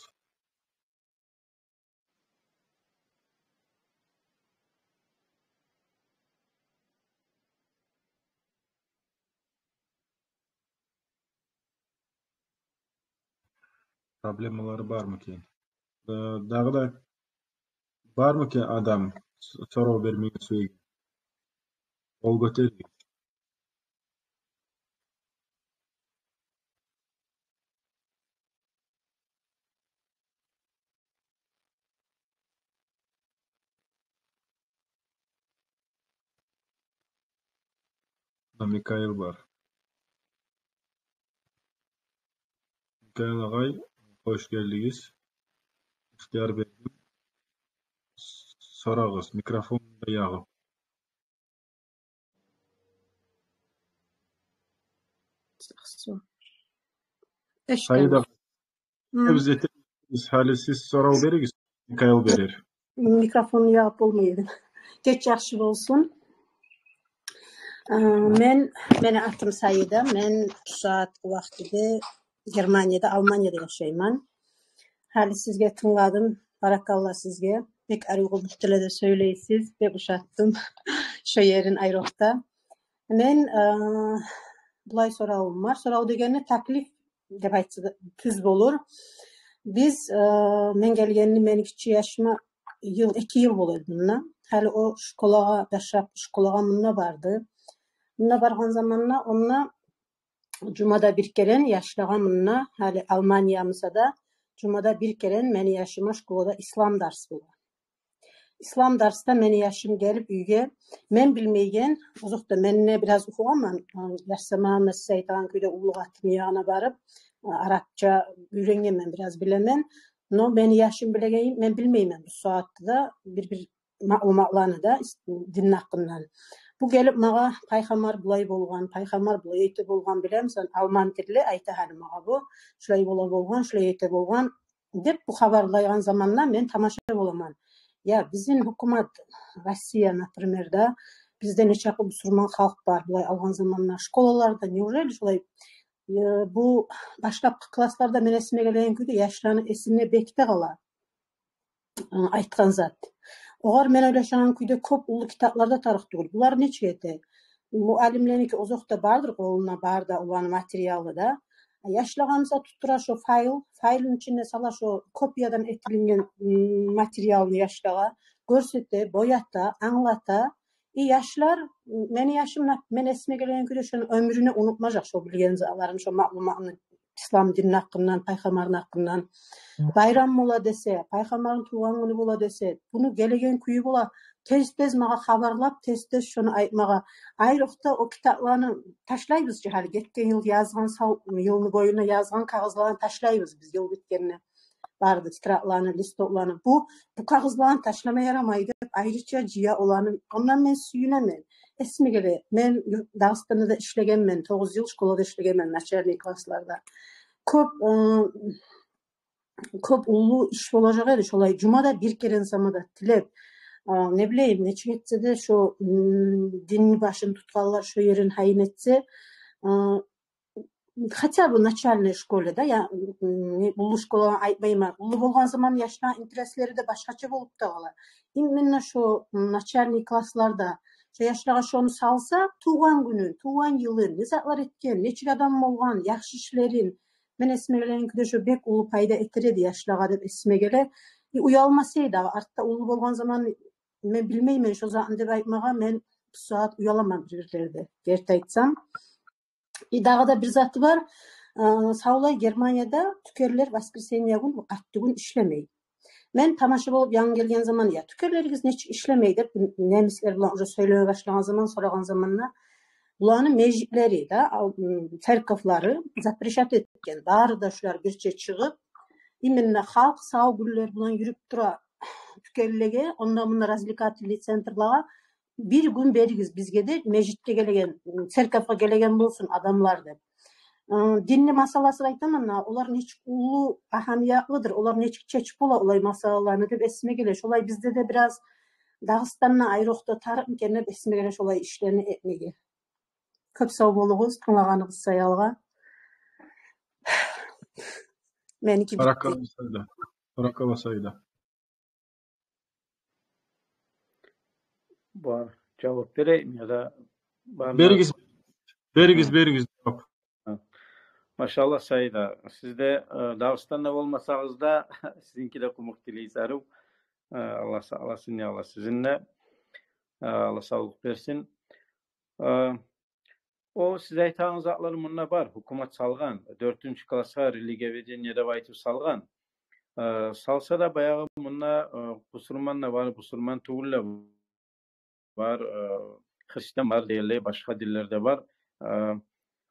проблемалары бармы экен? Э, дагъы да бармы экен адам с-, сорав бермеге сюеген? Къол гётеригиз. Микаил бар. Микаил агъай, хош гелдигиз. Ихтияр бердим. С-, сорагъыз, микрофонну да ягъып. Саида, биз этебиз, гьали сиз сорав беригиз, Микаил берер. Микрофонну ягъып болмай эди. Геч яхшы болсун. Э, мен, мени атым Саида, мен бу сагьат вакътиде Германияда, Алманияда яшайман. Гьали сизге тынгладым, баракалла сизге. Бек арив къумукъ тилде сёйлейсиз, бек ушатдым шо ерин айрокъда. Мен, э, булай соравум бар. Сорав дегенде таклиф деп айтса да тюз болур. Биз, э, мен гелгенни мени гиччи яшыма йыл, эки йыл бола эди мунда. Гьали о школагъа, башлап школагъа мунда барды. Мунда баргъан заманда онда жумада бир керен яшлагъа мунда, гьали Алмания буса да, жумада бир керен мени яшыма школада ислам дарс бола. Ислам дарсда мени яшым гелип уьйге, мен билмейген, озокъда, мен не бираз охугъанман, а, яшсаман, мен сиз айтагъан кюйде уллу къатынны ягъына барып, а, арапча уьйренгенмен, бираз билемен. Но мени яшым билеген, мен билмеймен бу сагьатда да бир-бир маълуматланы да ис-, динни гьакъындан. Бу гелип магъа: «Пайхаммар булай болгъан, пайхаммар булай эте болгъан, билемисен?» Алман тилде айта гьали магъа бу. «Шулай бола болгъан, шулай эте болгъан», — деп бу хабарлайгъан заманда мен тамаша боламан. Я, бизин гьукумат, Россия, например, да, бизде нечакъы бусурман халкъ бар, булай алгъан заманда школаларда, неужели шулай, э, бу башлапгъы классларда, мен эсиме гелеген кюйде, яшланы эсинде бек де къала, э, айтгъан зат. Огъар, мен ойлашагъан кюйде, кёп уллу китаплар да тарыкъ тюгюл. Булар нечик эте? Муаллимлерники озокъда бардыр, къолунда бар да, оланы материалы да. Яшлагъа буса туттура шо файл, файлны ичинде сала шо копиядан этилинген, м, материалны яшлагъа гёрсете, боята, англата. И яшлар, м, мени яшым, нап-, мен эсиме гелеген кюйде, шону оьмюрюне унутмажакъ шо билген затларын, шо маълуматны ислам динни гьакъындан, пайхаммарны гьакъындан. Байрам бола десе, пайхаммарны тувгъан гюню бола десе, буну гелеген кюю бола, тез-тез магъа хабарлап, тез-тез шону айтмагъа. Айрокъда о китапланы ташлайбыз чы, гьали гетген йыл язгъан, сав йылны боюна язгъан кагъызланы ташлайбыз биз йыл битгенде. Барды тетрадланы, листокланы. Бу, бу кагъызланы ташлама ярамай деп, айрыча жыя оланы. Ондан мен сююнемен. Эсиме геле, мен Дагъыстанда да ишлегенмен, тогъуз йыл школада ишлегенмен, начальный классларда. Кёп, э, кёп уллу иш болажакъ эди шолай, жумада бир керен сама да тилеп. А, не билейим, нечик этсе де, шо, м, динни башын тутгъанлар шо ерин гьайын этсе, а, хотя бы начальный школада, я, м, не, уллу школагъа айтмайман, уллу болгъан заман яшланы интереслери де башгъача болуп да къала. Именно шо, м, начальный классларда шо яшлагъа шону салса, тувгъан гюнюн, тувгъан йылын, не затлар этген, нечик адам болгъан, яхшы ишлерин, мен эсиме гелеген кюйде, шо бек уллу пайда этер эди яшлагъа деп эсиме геле. И уялмаса эди, артда уллу болгъан заман мен билмеймен шо затны деп айтмагъа, мен бу сагьат уяламан бир-бирлерде, герти айтсам. И дагъы да бир заты бар. Э, савлай Германияда тюкенлер воскресенье гюн, бу къатты гюн ишлемей. Мен тамаша болуп янгы гелген заман, я, тюкенлеригиз нечик ишлемей деп, немислер булан уже сёйлеме башлагъан заман, сорагъан заманда, буланы межитлери да, ал-, м, церковлары запрещать этген. Бары да шулар бирче чыгъып, именно халкъ сав гюнлер булан юрюп тура тюкенлеге, онда-мунда развлекательный центрлагъа, бир гюн беригиз бизге де, межитге гелеген, церковгъа гелеген болсун адамлар деп. Э, динни масаласын айтаман да, олар нечик уллу агьамиятлыдыр, олар нечик чечип бола олай масалаланы деп эсиме геле. Шолай бизде де бираз, Дагъыстанда айрокъда, тарыкъмы экен деп эсиме геле шолай ишлени этмеге. Кёп сав болугъуз тынглагъаныгъыз саялы. Меники битди. Баракалла, Саида. Баракалла, Саида. Бар, жавап берейим я да бар? Беригиз, беригиз, беригиз жавап. Гьа. Машаллагь, Саида. Сиз де, э, Дагъыстанда болмасагъыз да, сизинки де къумукъ тилей зарув. Э, Аллагь сакъласын, я Аллагь, сизин де. Э, Аллагь савлукъ берсин. Э, о сиз айтагъан затлар мунда бар. Гьукумат салгъан. Дёртюнчю классгъа религиоведение деп айтып салгъан. Э, салса да, баягъы мунда, э, бусурман да бар, бусурман тюгюл де бар, э, христиан бар, дегенлей башгъа динлер де бар. Э,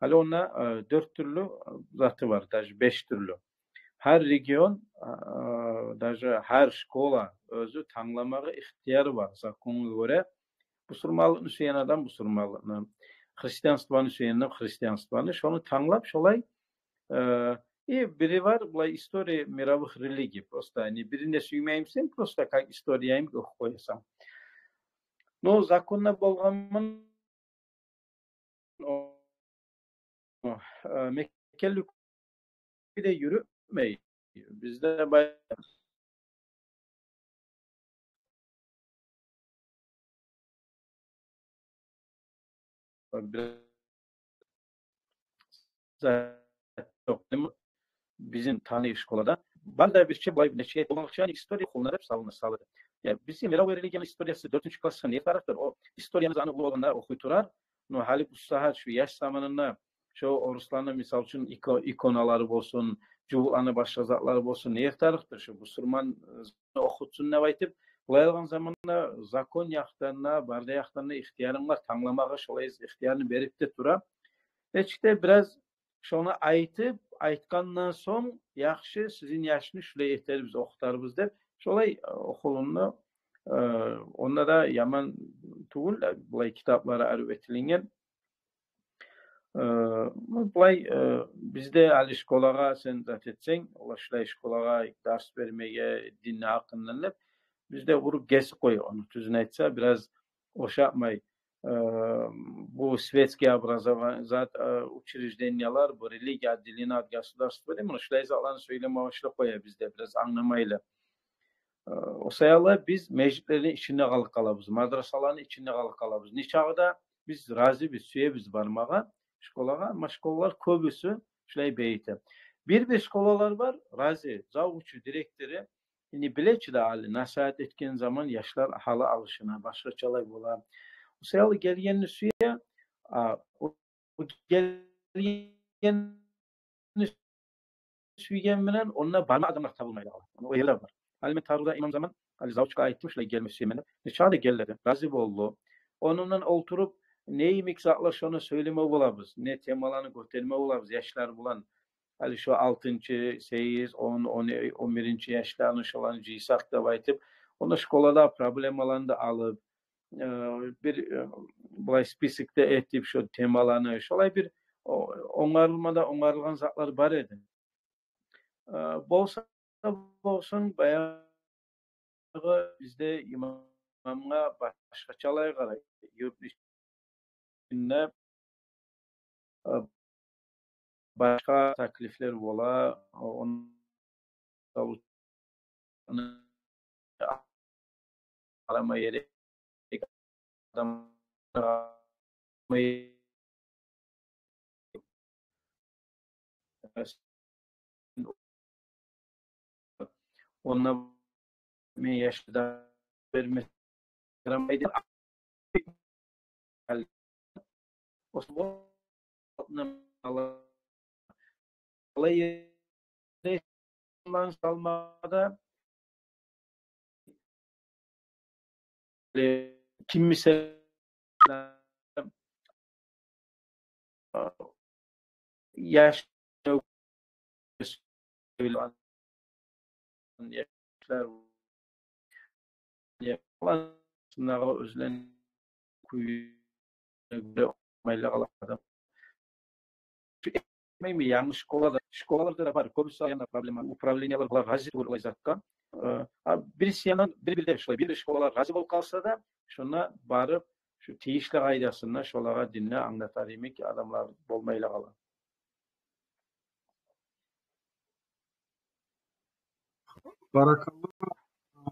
гьали онда, э, дёрт тюрлю заты бар, даже беш тюрлю. Гьар регион, э, даже гьар школа оьзю тангламагъа ихтияры бар законгъа гёре. Бусурманлыкъны сюеген адам бусурманлыкъны, христианствону сюеген адам христианствону. Шону танглап, шолай, э, и бири бар, булай история мировых религий. Просто, яни, бирин де сюймеймисен, просто как история йимик охуп къоясан. Но законда болгъанман, о, о, э, мекенлик де юрютмей. Бизде бай-, бираз зат ёкъ. Бизин таный школада бар да бирче булай нече болгъанча история охулуна деп салына, салына. Я, бизин мировой религияны историясы дёртюнчю классгъа не тарыкъдыр? О историяны заны уллу болгъанда охуй турар. Но гьали бу сагьат шу яш заманында шу орусланы, мисал учун, ико-, иконалары болсун, жугьутланы башгъа затлары болсун, не тарыкъдыр шу бусурман, э, охутсун деп айтып, булай алгъан заманда закон якъдан да, бары да якъдан да ихтиярынг бар, тангламагъа шолай ихтиярны берип де тура. Нечик де бираз шону айтып, айтгъандан сонг, яхшы, сизин яшны шулай этербиз, охутарбыз деп, шолай, э, охулунду. Э, онда да яман тюгюл, э, булай китаплары арив этилинген. Э, ну, булай, э, бизде гьали школагъа сен зат этсенг, олар шулай школагъа дарс бермеге, динни гьакъындан деп, бизде уруп гесип къоя ону. Тюзюн айтса, бираз ошатмай. Э, бу светский образование, зат, э, учреждениялар, бу религия отделена от государства деп, муна шулай затланы сёйлеме башлап къоя бизде, бираз англамайлы. Э, о саялы биз межитлени ичинде къалып къалабыз, мадрасаланы ичинде къалып къалабыз. Нечакъы да биз разибиз, сюебиз бармагъа школагъа, амма школалар кёбюсю шулай бейти. Бир-бир школалар бар, рази, завучу, директору, яни, биле чи де, гьали насигьат этген заман яшлар гьалы алышына, башгъачалай бола. О саялы гелгенни сюе, а, о, о гелгенни сюйген булан онда барма адамлар табылмай къала. Ону о ерлер бар. Гьали мен Таруда имам заман, гьали завучгъа айтдым, шулай гелме сюемен деп. Нечакъы да гелди, рази болду. Онундан олтуруп, не йимик затлар, шону сёйлеме болабыз, не темаланы гётерме болабыз яшлар булан. Гьали шо алтынчы, сегиз, он, он, он биринчи яшланы, шоланы жыйсакъ деп айтып, ону школада проблемаланы да алып, э, бир, э, булай список да этип, шо темаланы, шолай бир о-, онгарылма да онгарылгъан затлар бар эди. Э, болса болсун, баягъы бизде имамгъа башгъачалай къарай. Юрт ичинде, э, башгъа таклифлер бола, онда къарама герек, адам онда мен яшда берме ярамайды. Османлы алай салмада, э, ким мисал, э, яш, яшлар, я, оьзлени кюйюне гёре болмайлы къала адам. Шу этмейми, янгы школада, школаларда да бар, кёбюсю янда проблема, управлениялар булар рази тюгюл олай затгъа. Э, а бириси яндан бир-бирде шулай, бир-бир школалар рази болуп къалса да, шонда барып, шу тийишли къайдасында шолагъа динни англатар йимик адамлар болмайлы къала. Баракалла.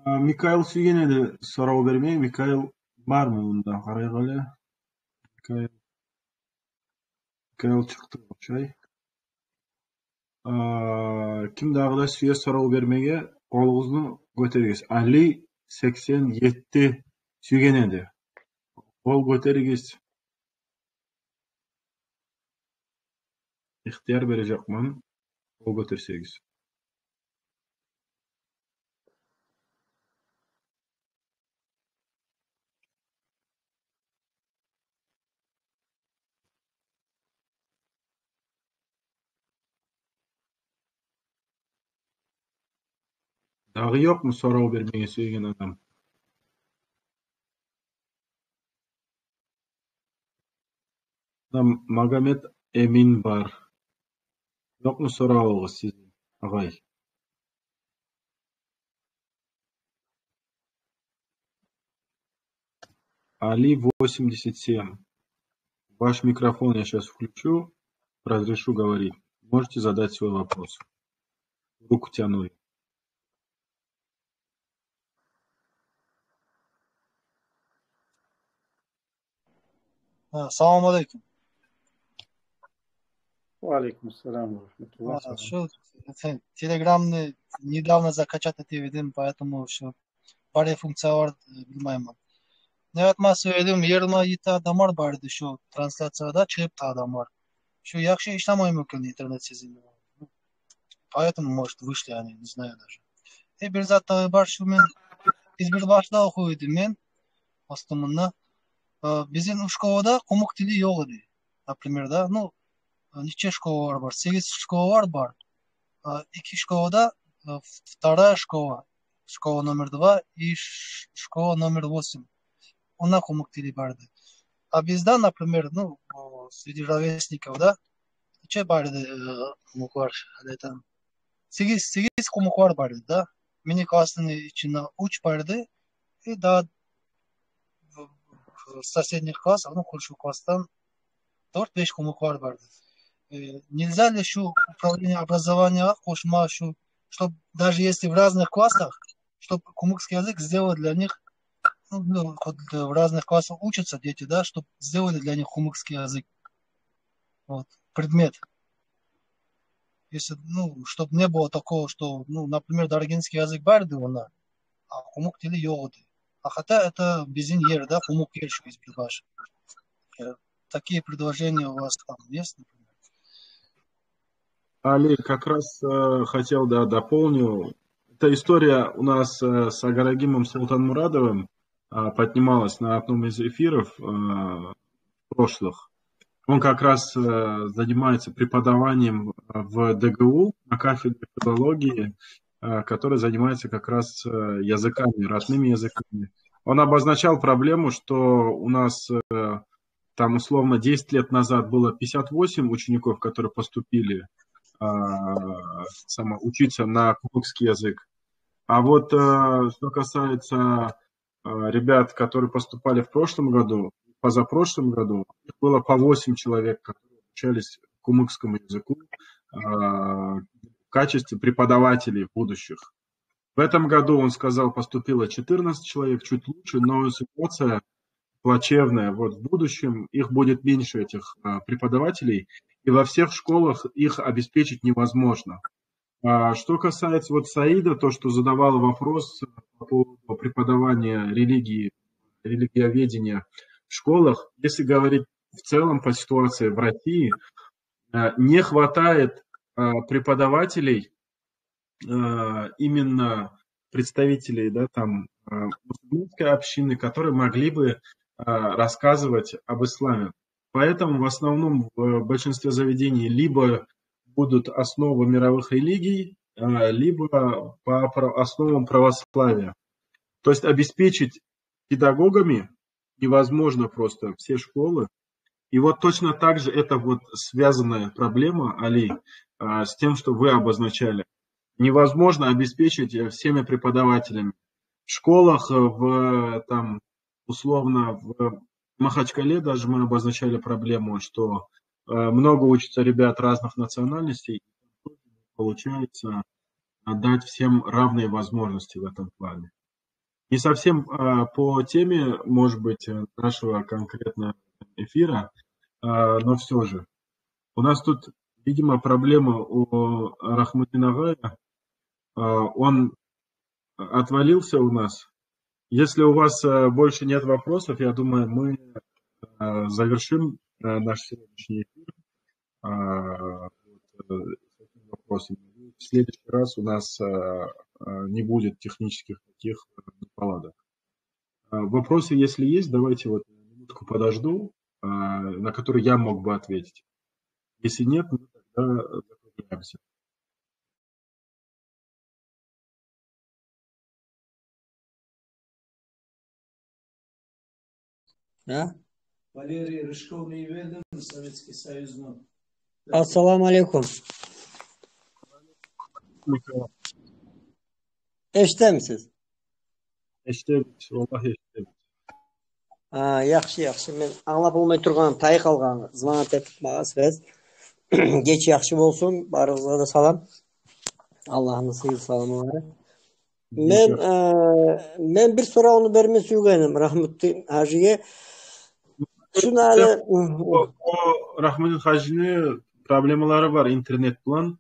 А, Микаил сюйген эди сорав бермеге. Микаил бармы мунда? Къарайгъалы. Микаил, Микаил чыкъды, охшай. А, ким дагъы да сюе сорав бермеге, къолугъузну гётеригиз. Али сексен етти сюйген эди. Къол гётеригиз. Ихтияр бережекмен, къол гётерсегиз. Дагъы ёкъму сорав бермеге сюйген адам? Мына Магомед Эмин бар. Ёкъму соравугъуз сизин, агъай? Али восемьдесят семь. Ваш микрофон я щас включу, разрешу говорить. Можете задать свой вопрос. Руку тянули. А, салам алейкум. Ва алейкум салам ва рахматуллах. А, салам. Шу, э, телеграмны недавно закачать этип эдим, поэтому шу бари функциялар, э, билмеймен. Не айтма сюе эдим, йигирма етти адамлар бар эди шу трансляцияда, чыгъып да адамлар. Шу яхшы ишлемейми экен интернет сизин? Поэтому, может, вышли они, не знаю даже. Э, бир зат дагъы бар, шу мен Избербашда охуй эдим мен, ОСТМ-да. Э, бизин школада къумукъ тили ёкъ эди, например, да. Ну, э, нече школалар бар? Сегиз школалар бар. Э, эки школада, э, в-, вторая школа, школа номер два и ш-, школа номер восемь. Онда къумукъ тили бар эди. А бизде, например, ну, о, среди ровесников, да, нече бар эди, э, къумукълар, гьали айтайым. Сегиз, сегиз къумукълар бар эди, да. Мени классны ичинде уьч бар эди. И да, в, в соседних классах, ну, къуршу классдан дёрт-беш къумукълар бар эди. Э, нельзя ли шу управление образования къошма шу, чтоб даже если в разных классах, чтоб кумыкский язык сделать для них, ну, ну, хоть в разных классах учатся дети, да, чтоб сделали для них кумыкский язык. Вот, предмет. Если, ну, чтоб не было такого, что, ну, например, даргинский язык бар эди онда, а къумукъ тили ёкъ эди. А хотя это бизин ер, да, къумукъ ер шу Избербаш. Э, такие предложения у вас там есть, например? Али, как раз, э, хотел, да, дополню. Эта история у нас, э, с Агарагимом Султанмурадовым, а, поднималась на одном из эфиров, э, прошлых. Он как раз, э, занимается преподаванием, э, в ДГУ на кафедре филологии, э, который занимается как раз, э, языками, родными языками. Он обозначал проблему, что у нас, э, там, условно, десять лет назад было пятьдесят восемь учеников, которые поступили, а, само-, учиться на кумыкский язык. А вот, э, что касается, э, ребят, которые поступали в прошлом году, позапрошлом году, их было по восемь человек, которые обучались кумыкскому языку, а, в качестве преподавателей будущих. В этом году, он сказал, поступило четырнадцать человек, чуть лучше, но ситуация плачевная. Вот в будущем их будет меньше, этих, а, преподавателей, и во всех школах их обеспечить невозможно. А, что касается вот Саида, то, что задавал вопрос по поводу преподавания религии, религиоведения в школах, если говорить в целом по ситуации в России, э, не хватает, э, преподавателей, э, именно представителей, да, там, э, мусульманской общины, которые могли бы, э, рассказывать об исламе. Поэтому в основном в большинстве заведений либо будут основы мировых религий, э, либо по пра-, основам православия. То есть обеспечить педагогами невозможно просто все школы. И вот точно так же это вот связанная проблема, Али, а, с тем, что вы обозначали. Невозможно обеспечить, э, всеми преподавателями. В школах, э, в, э, там, условно, в Махачкале даже мы обозначали проблему, что, э, много учатся ребят разных национальностей, получается, а, дать всем равные возможности в этом плане. Не совсем, а, по теме, может быть, э, нашего конкретного эфира, а, но всё же. У нас тут Видимо, проблема у Рахмудина агъая. А, он отвалился у нас. Если у вас, э, больше нет вопросов, я думаю, мы, э, завершим, э, наш сегодняшний эфир. А, вот, э, с этим вопросом. В следующий раз у нас, э, э, не будет технических таких, э, неполадок. А, вопросы, если есть, давайте вот минутку подожду, а, на которые я мог бы ответить. Если нет, мы тогда закругляемся. А? Валерий Рыжковну йибердим, Советский Союзну. Ассаламу алейкум. Эшитемисиз? Эшитебиз, валлагь, эшитебиз. А, яхшы, яхшы. Мен англап болмай тургъан, тай къалгъан, звонок этип магъа связь. Геч яхшы болсун, барыгъызгъа да салам. Аллагьны сыйлы саламлары. Мен, э, мен бир соравну берме сюйген эдим Рахмутдин гьажиге. Шуну гьали, о, о, Рахмудин гьажини проблемалары бар интернет булан.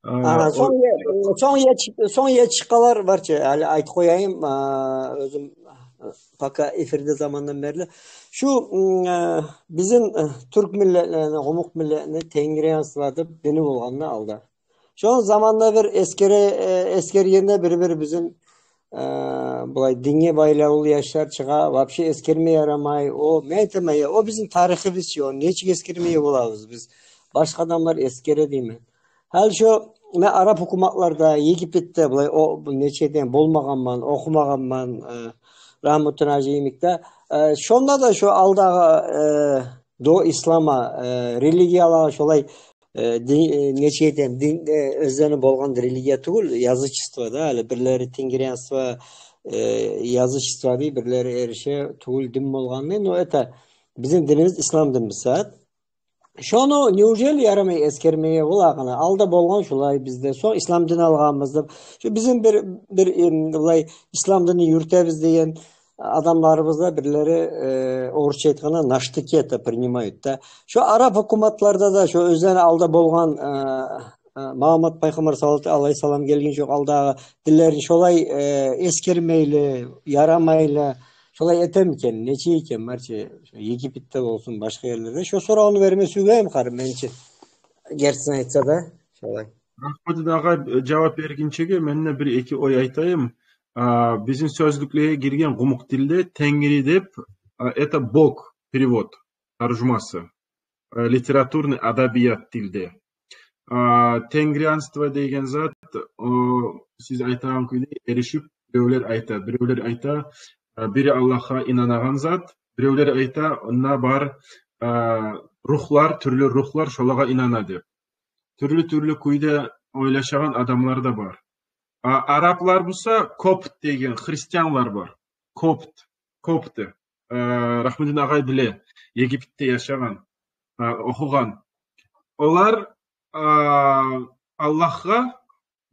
Э, Ага, о сонг е-, сонг ечи-, сонг ечикъалар бар чы, гьали айтып къояйым, а, оьзюм, э, пока эфирде замандан берли. Шу, м, э, бизин, э, тюрк миллетлерини, къумукъ миллетни тенгриянство деп дини болгъан да алда. Шону заманда бир эсгере-, э, эсгергенде бир-бир бизин, э, булай динге байлавлу яшлар чыгъа, вообще эсгерме ярамай. О, мен айтаман, я, о бизин тарихибиз чи, о нечик эсгермеге болабыз биз? Башгъа адамлар эсгере деймен. Гьали шо, мен араб гьукуматларда, Египетде, булай, о, бу нечеден болмагъанман, охумагъанман, э, Рахмутдин гьажи йимик де. Э, шонда да шо алдагъы, э, до ислама, э, религиялагъа шолай э, дин, э, нече этем, дин, э, оьзлени болгъан религия тюгюл, язычество да, гьали бирлери тенгриянство, э, язычество дей, бирлери эриши тюгюл дин болгъан дей, но это бизин динибиз ислам дин буса. Шону неужели ярамай эсгермеге болагъаны? Алда болгъан шулай бизде, сонг ислам дин алгъанбыз деп. Шу бизин бир, бир, эм, булай ислам динни юрютебиз деген адамларыбыз да бирлери, э, орусча айтгъанда, на штыки это принимают да. Шо араб гьукуматларда да, шо оьзлени алда болгъан, э, э, Магьаммат пайхаммар саллаллагьу алайгьи ва саллам гелгинче алдагъы динлерин шолай, э, эсгермейли, ярамайла, шолай этеми экен, нечик экен, барча, шо Египетде болсун, башгъа ерлерде. Шо соравну берме сюйген эдим, къарым, менчи. Гертисин айтса да, шолай. Рахматулла агъа, э, жавап бергинчеге мен де бир-эки ой айтайым. А, бизин сёзлюклеге гирген къумукъ тилде тенгри деп, а, это Бог, перевод, таржумасы. Э, литературный адабият тилде. А, тенгриянство деген зат, о, сиз айтагъан кюйде эришип, биревлер айта, биревлер айта, а, бири Аллагьгъа инанагъан зат, биревлер айта, онда бар, а, рухлар, тюрлю рухлар, шолагъа инана деп. Тюрлю-тюрлю кюйде ойлашагъан адамлар да бар. А, араблар буса копт деген христианлар бар. Копт, копты. Э, Рахмудин агъай биле, Египетде яшагъан, э, охугъан. Олар, э, Аллагьгъа,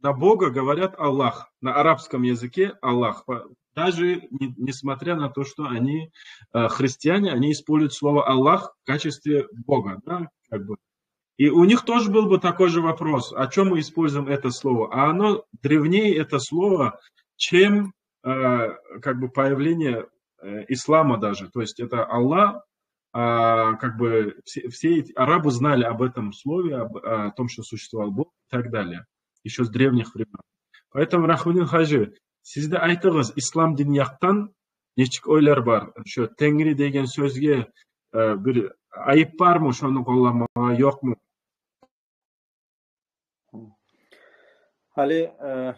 на Бога говорят Аллах, на арабском языке Аллах. По-, даже не-, несмотря на то, что они, э, христиане, они используют слово Аллах в качестве Бога, да, как бы. И у них тоже был бы такой же вопрос, а чё мы используем это слово? А оно древнее, это слово, чем, э, как бы появление, э, ислама даже. То есть это Аллах, а, как бы все, все эти арабы знали об этом слове, об, о том, что существовал Бог и так далее, ещё с древних времён. Поэтому, Рахмудин гьажи, сиз де айтыгъыз, ислам дин якъдан нечик ойлар бар? Шо тенгри деген сёзге, э, бир айып бармы шону къолламагъа, ёкъму? Гьали, э,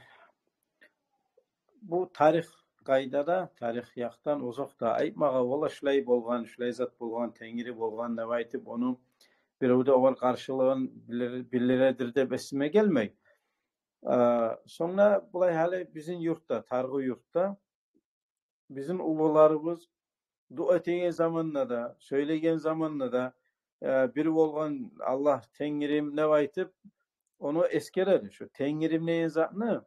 бу тарих къайдада, тарих якъдан озокъда, айтмагъа бола, шулай болгъан, шулай зат болгъан, тенгри болгъан деп айтып, ону бирев де огъар къаршылыгъын билдир-, билдиредир деп эсиме гелмей. Э, сонг да булай, гьали бизин юртда, Таргъу юртда бизин уллуларыбыз дуа этеген заманда да, сёйлеген заманда да, э, бир болгъан Аллагь, Тенгирим деп айтып, ону эсгере эди. Шо Тенгирим деген затны,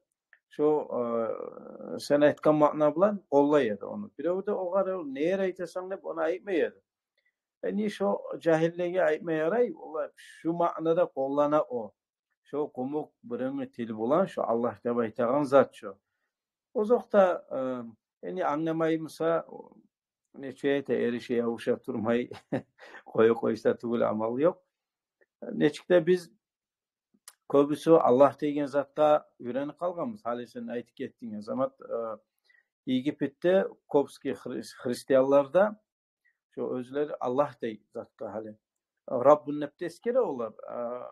шо, э, сен айтгъан маъна булан къоллай эди ону. Бирев де огъар, не ери айтасан деп, ону айтмай эди. Яни шо жагьиллеге айтма ярай, олар шу маънада къоллана о. Шо къумукъ биревню тили булан шо Аллагь деп айтагъан зат шо. Озокъда, э, яни англамаймуса, нече эте, эрише-ябуша турмай къоя къойса тюгюл, амал ёкъ. Нечик де биз кёбюсю Аллагь деген затгъа уьйренип къалгъанбыз. Гьали сен айтып гетдинг, Азамат, э, Египетде копский хри-, христианлар да шо оьзлери Аллагь деген затгъа гьали Раббун деп де эсгере олар, а,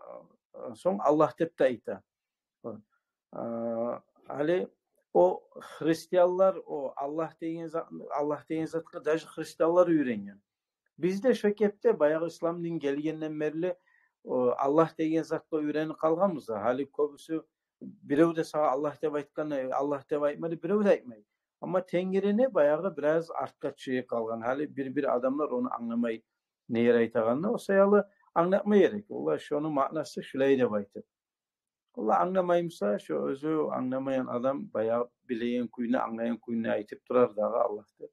сонг Аллагь деп де айта. А, гьали о христианлар, о Аллагь деген зат, Аллагь деген затгъа даже христианлар уьйренген. Биз де шо кепде баягъы ислам дин гелгенден берли, о, Аллагь деген затгъа уьйренип къалгъанбыз. Гьали кёбюсю бирев де сагъа Аллагь деп айтгъанда, Аллагь деп айтмады, бирев де айтмай. Амма Тенгирини баягъы бираз артгъа чыгъып къалгъан. Гьали бир-бир адамлар ону англамай не ер айтагъанны. О саялы англатма герек. Олар шону маънасы шулай деп айтып. Олар англамаймуса, шо оьзю англамайгъан адам баягъы билеген кюйню, англайгъан кюйню айтып турар дагъы Аллагь деп.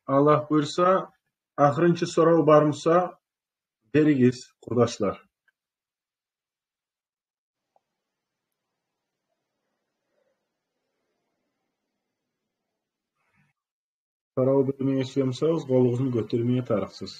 Аллагь буюрса, ахырынчы сорав бармуса, беригиз, къурдашлар. Сорав бермеге сюе бусагъыз, къолугъузну гётермеге тарыкъсыз.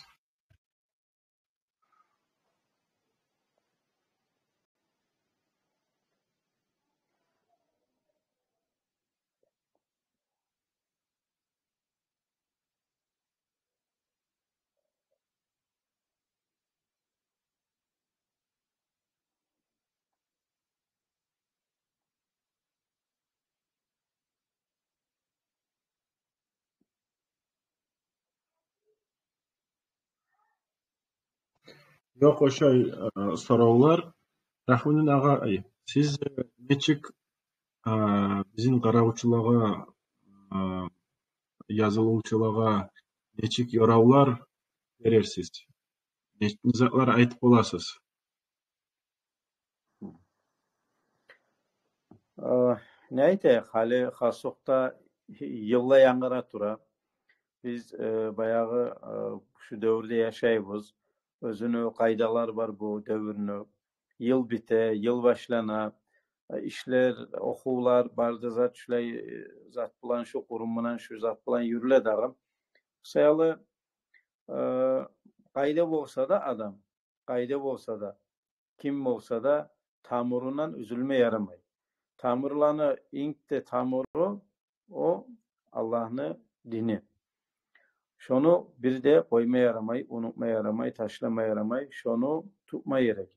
Ёкъ ошай, э, соравлар. Рагьмидин агъа, ай, сиз, э, нечик, э, бизин къаравчулагъа, э, язылывчулагъа нечик ёравлар берерсиз? Не, не затлар айтып боласыз? Э, не айтайыкъ, гьали хасокъда йыл да янгыра тура. Биз, э, баягъы, э, шу девюрде яшайбыз. Оьзюню къайдалар бар бу девюрню. Йыл бите, йыл башлана. Э, ишлер, охувлар, бары да зат шулай, э, зат булан, шу къурум булан, шу зат булан юрюле дагъы. Шо саялы, э, къайда болса да адам, къайда болса да, ким болса да, тамурундан уьзюлме ярамай. Тамурланы инг де тамуру о Аллагьны дини. Шону бир де къойма ярамай, унутма ярамай, ташлама ярамай, шону тутма герек.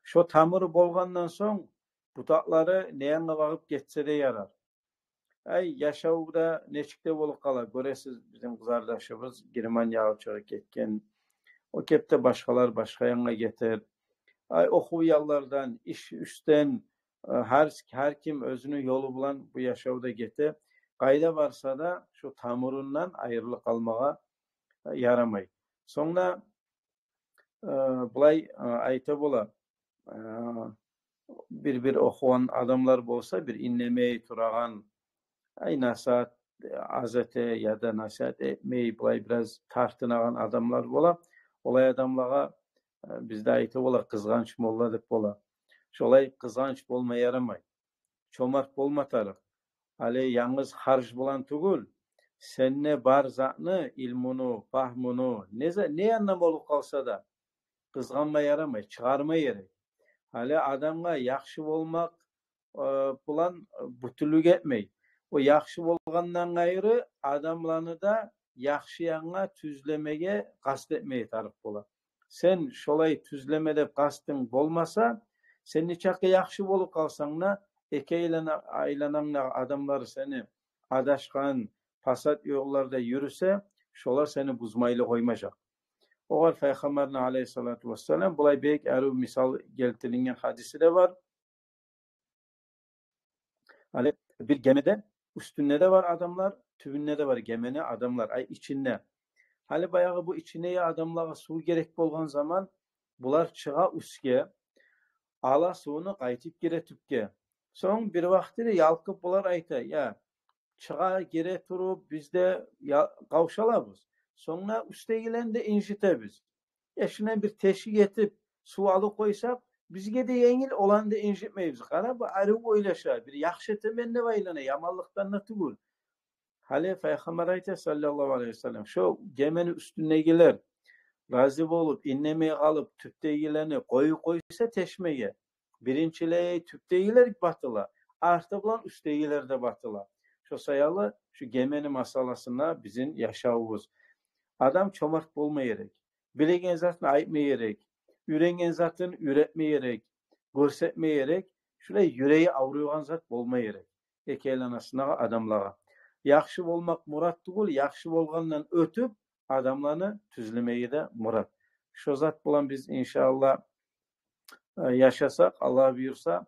Шо тамуру болгъандан сонг, бутакълары не янгъа багъып гетсе де ярар. Ай, яшавда нечик де болуп къала. Гёресиз, бизин къызардашыбыз Германиягъа чыгъып гетген. О кепде башгъалар башгъа янгъа гетер. Ай, охув янлардан, иш уьстден, э, гьар, гьар ким оьзюню ёлу булан бу яшавда гете. Къайда барса да, шу тамурундан айрылып къалмагъа, э, ярамай. Сонг да э, булай, э, айта бола. Э, бир-бир охугъан адамлар болса, бир иннемей турагъан, ай, насигьат, э, аз эте яда насигьат этмей, булай бираз тартынагъан адамлар бола. Олай адамлагъа, э, бизде айта бола, къызгъанч молла деп бола. Шолай къызгъанч болма ярамай. Чомарт болма тарыкъ. Гьали янгыз харж булан тюгюл, сенде бар затны, илмуну, пагьмуну, не за-, не яндан болуп къалса да, къызгъанма ярамай, чыгъарма герек. Гьали адамгъа яхшы болмакъ, э, булан бютюнлюк этмей. О яхшы болгъандан къайры, адамланы да яхшы янгъа тюзлемеге къаст этмеге тарыкъ бола. Сен шолай тюзлеме деп къастынг болмаса, сен нечакъы яхшы болуп къалсанг да, эки айлана-, айланангда адамлар сени адашгъан, пасат ёлларда юрюсе, шолар сени бузмайлы къоймажакъ. Огъар Пайхаммарны алайгьиссалату вассалам булай бек арив мисал гелтирилген гьадиси де бар. Гьали бир гемеде уьстюнде де бар адамлар, тюбюнде де бар гемени адамлар, ай, ичинде. Гьали баягъы бу ичиндеги адамлагъа сув герек болгъан заман, булар чыгъа уьстге, ала сувну, къайтып гире тюпге. Сонг бир вакътиде ялкъып булар айта: «Я, чыгъа гире туруп, биз де я-, къавшалабыз. сонг да уьстдегилени де инжитебиз. Я шундан бир тешик этип, сув алып къойсакъ, бизге де енгил, оланы да инжитмейбиз. Къара, бу арив ойлаша, бир яхшы этемен деп айлана, яманлыкъдан да тюгюл. Гьали Пайхаммар айта, саллаллагьу алайгьи ва саллам, шо гемени уьстюндегилер рази болуп, иннемей къалып, тюпдегилени къоюп къойса тешмеге, биринчилей тюпдегилер батыла, арты булан уьстдегилер де батыла. Шо саялы шу гемени масъаласында бизин яшавубуз. Адам чомарт болма герек. Билеген затын айтма герек. Уьйренген затын уьйретме герек, гёрсетме герек. Шулай юреги авруйгъан зат болма герек. Эки айланасындагъы адамлагъа. Яхшы болмакъ мурат тюгюл, яхшы болгъандан оьтюп, адамланы тюзлемеги де мурат. Шо зат булан биз, иншааллагь, э, яшасакъ, Аллагь буюрса,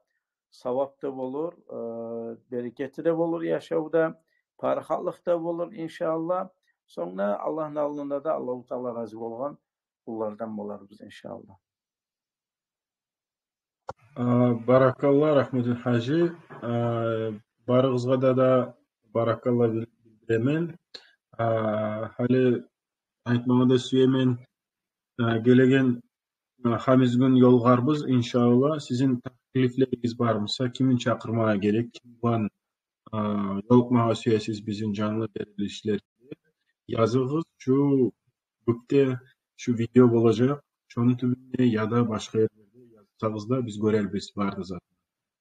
савап да болур, э, берекети де болур яшавда, парахатлыкъ да болур, иншааллагь. Сонг да Аллагьны алдында да Аллагьу Таала рази болгъан къуллардан боларбыз, иншааллагь. А, баракалла, Рагьмутдин гьажи. А, барыгъызгъа да, да баракалла бил-, билдиремен. А, гьали айтмагъа да сюемен, а, гелеген, а, хамис гюн ёлугъарбыз, иншааллагь. Сизин таклифлеригиз бар буса, кимни чакъырмагъа герек, ким булан а, ёлукъмагъа сюесиз бизин жанлы берилишлерге, языгъыз. Шу букетде шу видео болажакъ, шону тюбюнде яда башгъа ерлерде язсагъыз да, биз гёрербиз бары да затны.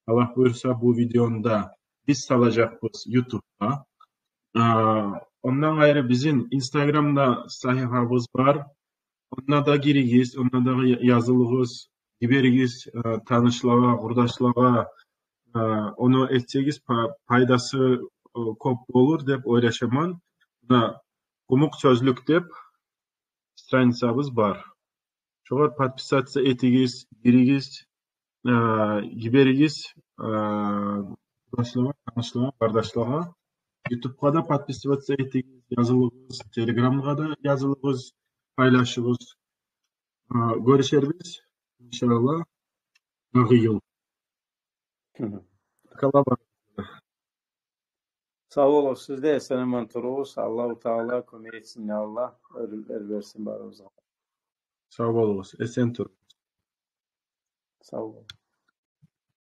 Аллагь буюрса, бу видеону да биз салажакъбыз ютубгъа. А, ондан къайры, бизин инстаграмда сагьифабыз бар. Онда да гиригиз, онда да я-, язылыгъыз, йиберигиз, э, танышлагъа, къурдашлагъа, э, ону этсегиз, па-, пайдасы, э, кёп болур деп ойлашаман. Муна, «Къумукъ сёзлюк» деп страницабыз бар. Шогъар подписаться этигиз, гиригиз, э, йиберигиз, э, къурдашлагъа, танышлагъа, къардашлагъа. Ютубгъа да подписываться этигиз, язылыгъыз, телеграмгъа да язылыгъыз, пайлашыгъыз. Э, гёрюшербиз, иншааллагь, дагъы йыл. Мгм. Калабар. Сав болугъуз, сиз де эсен-аман туругъуз. Аллагьу Таала кёмек этсин, я Аллагь, оьр-, оьр берсин барыбызгъа. Сав болугъуз, эсен туругъуз. Сав болугъуз.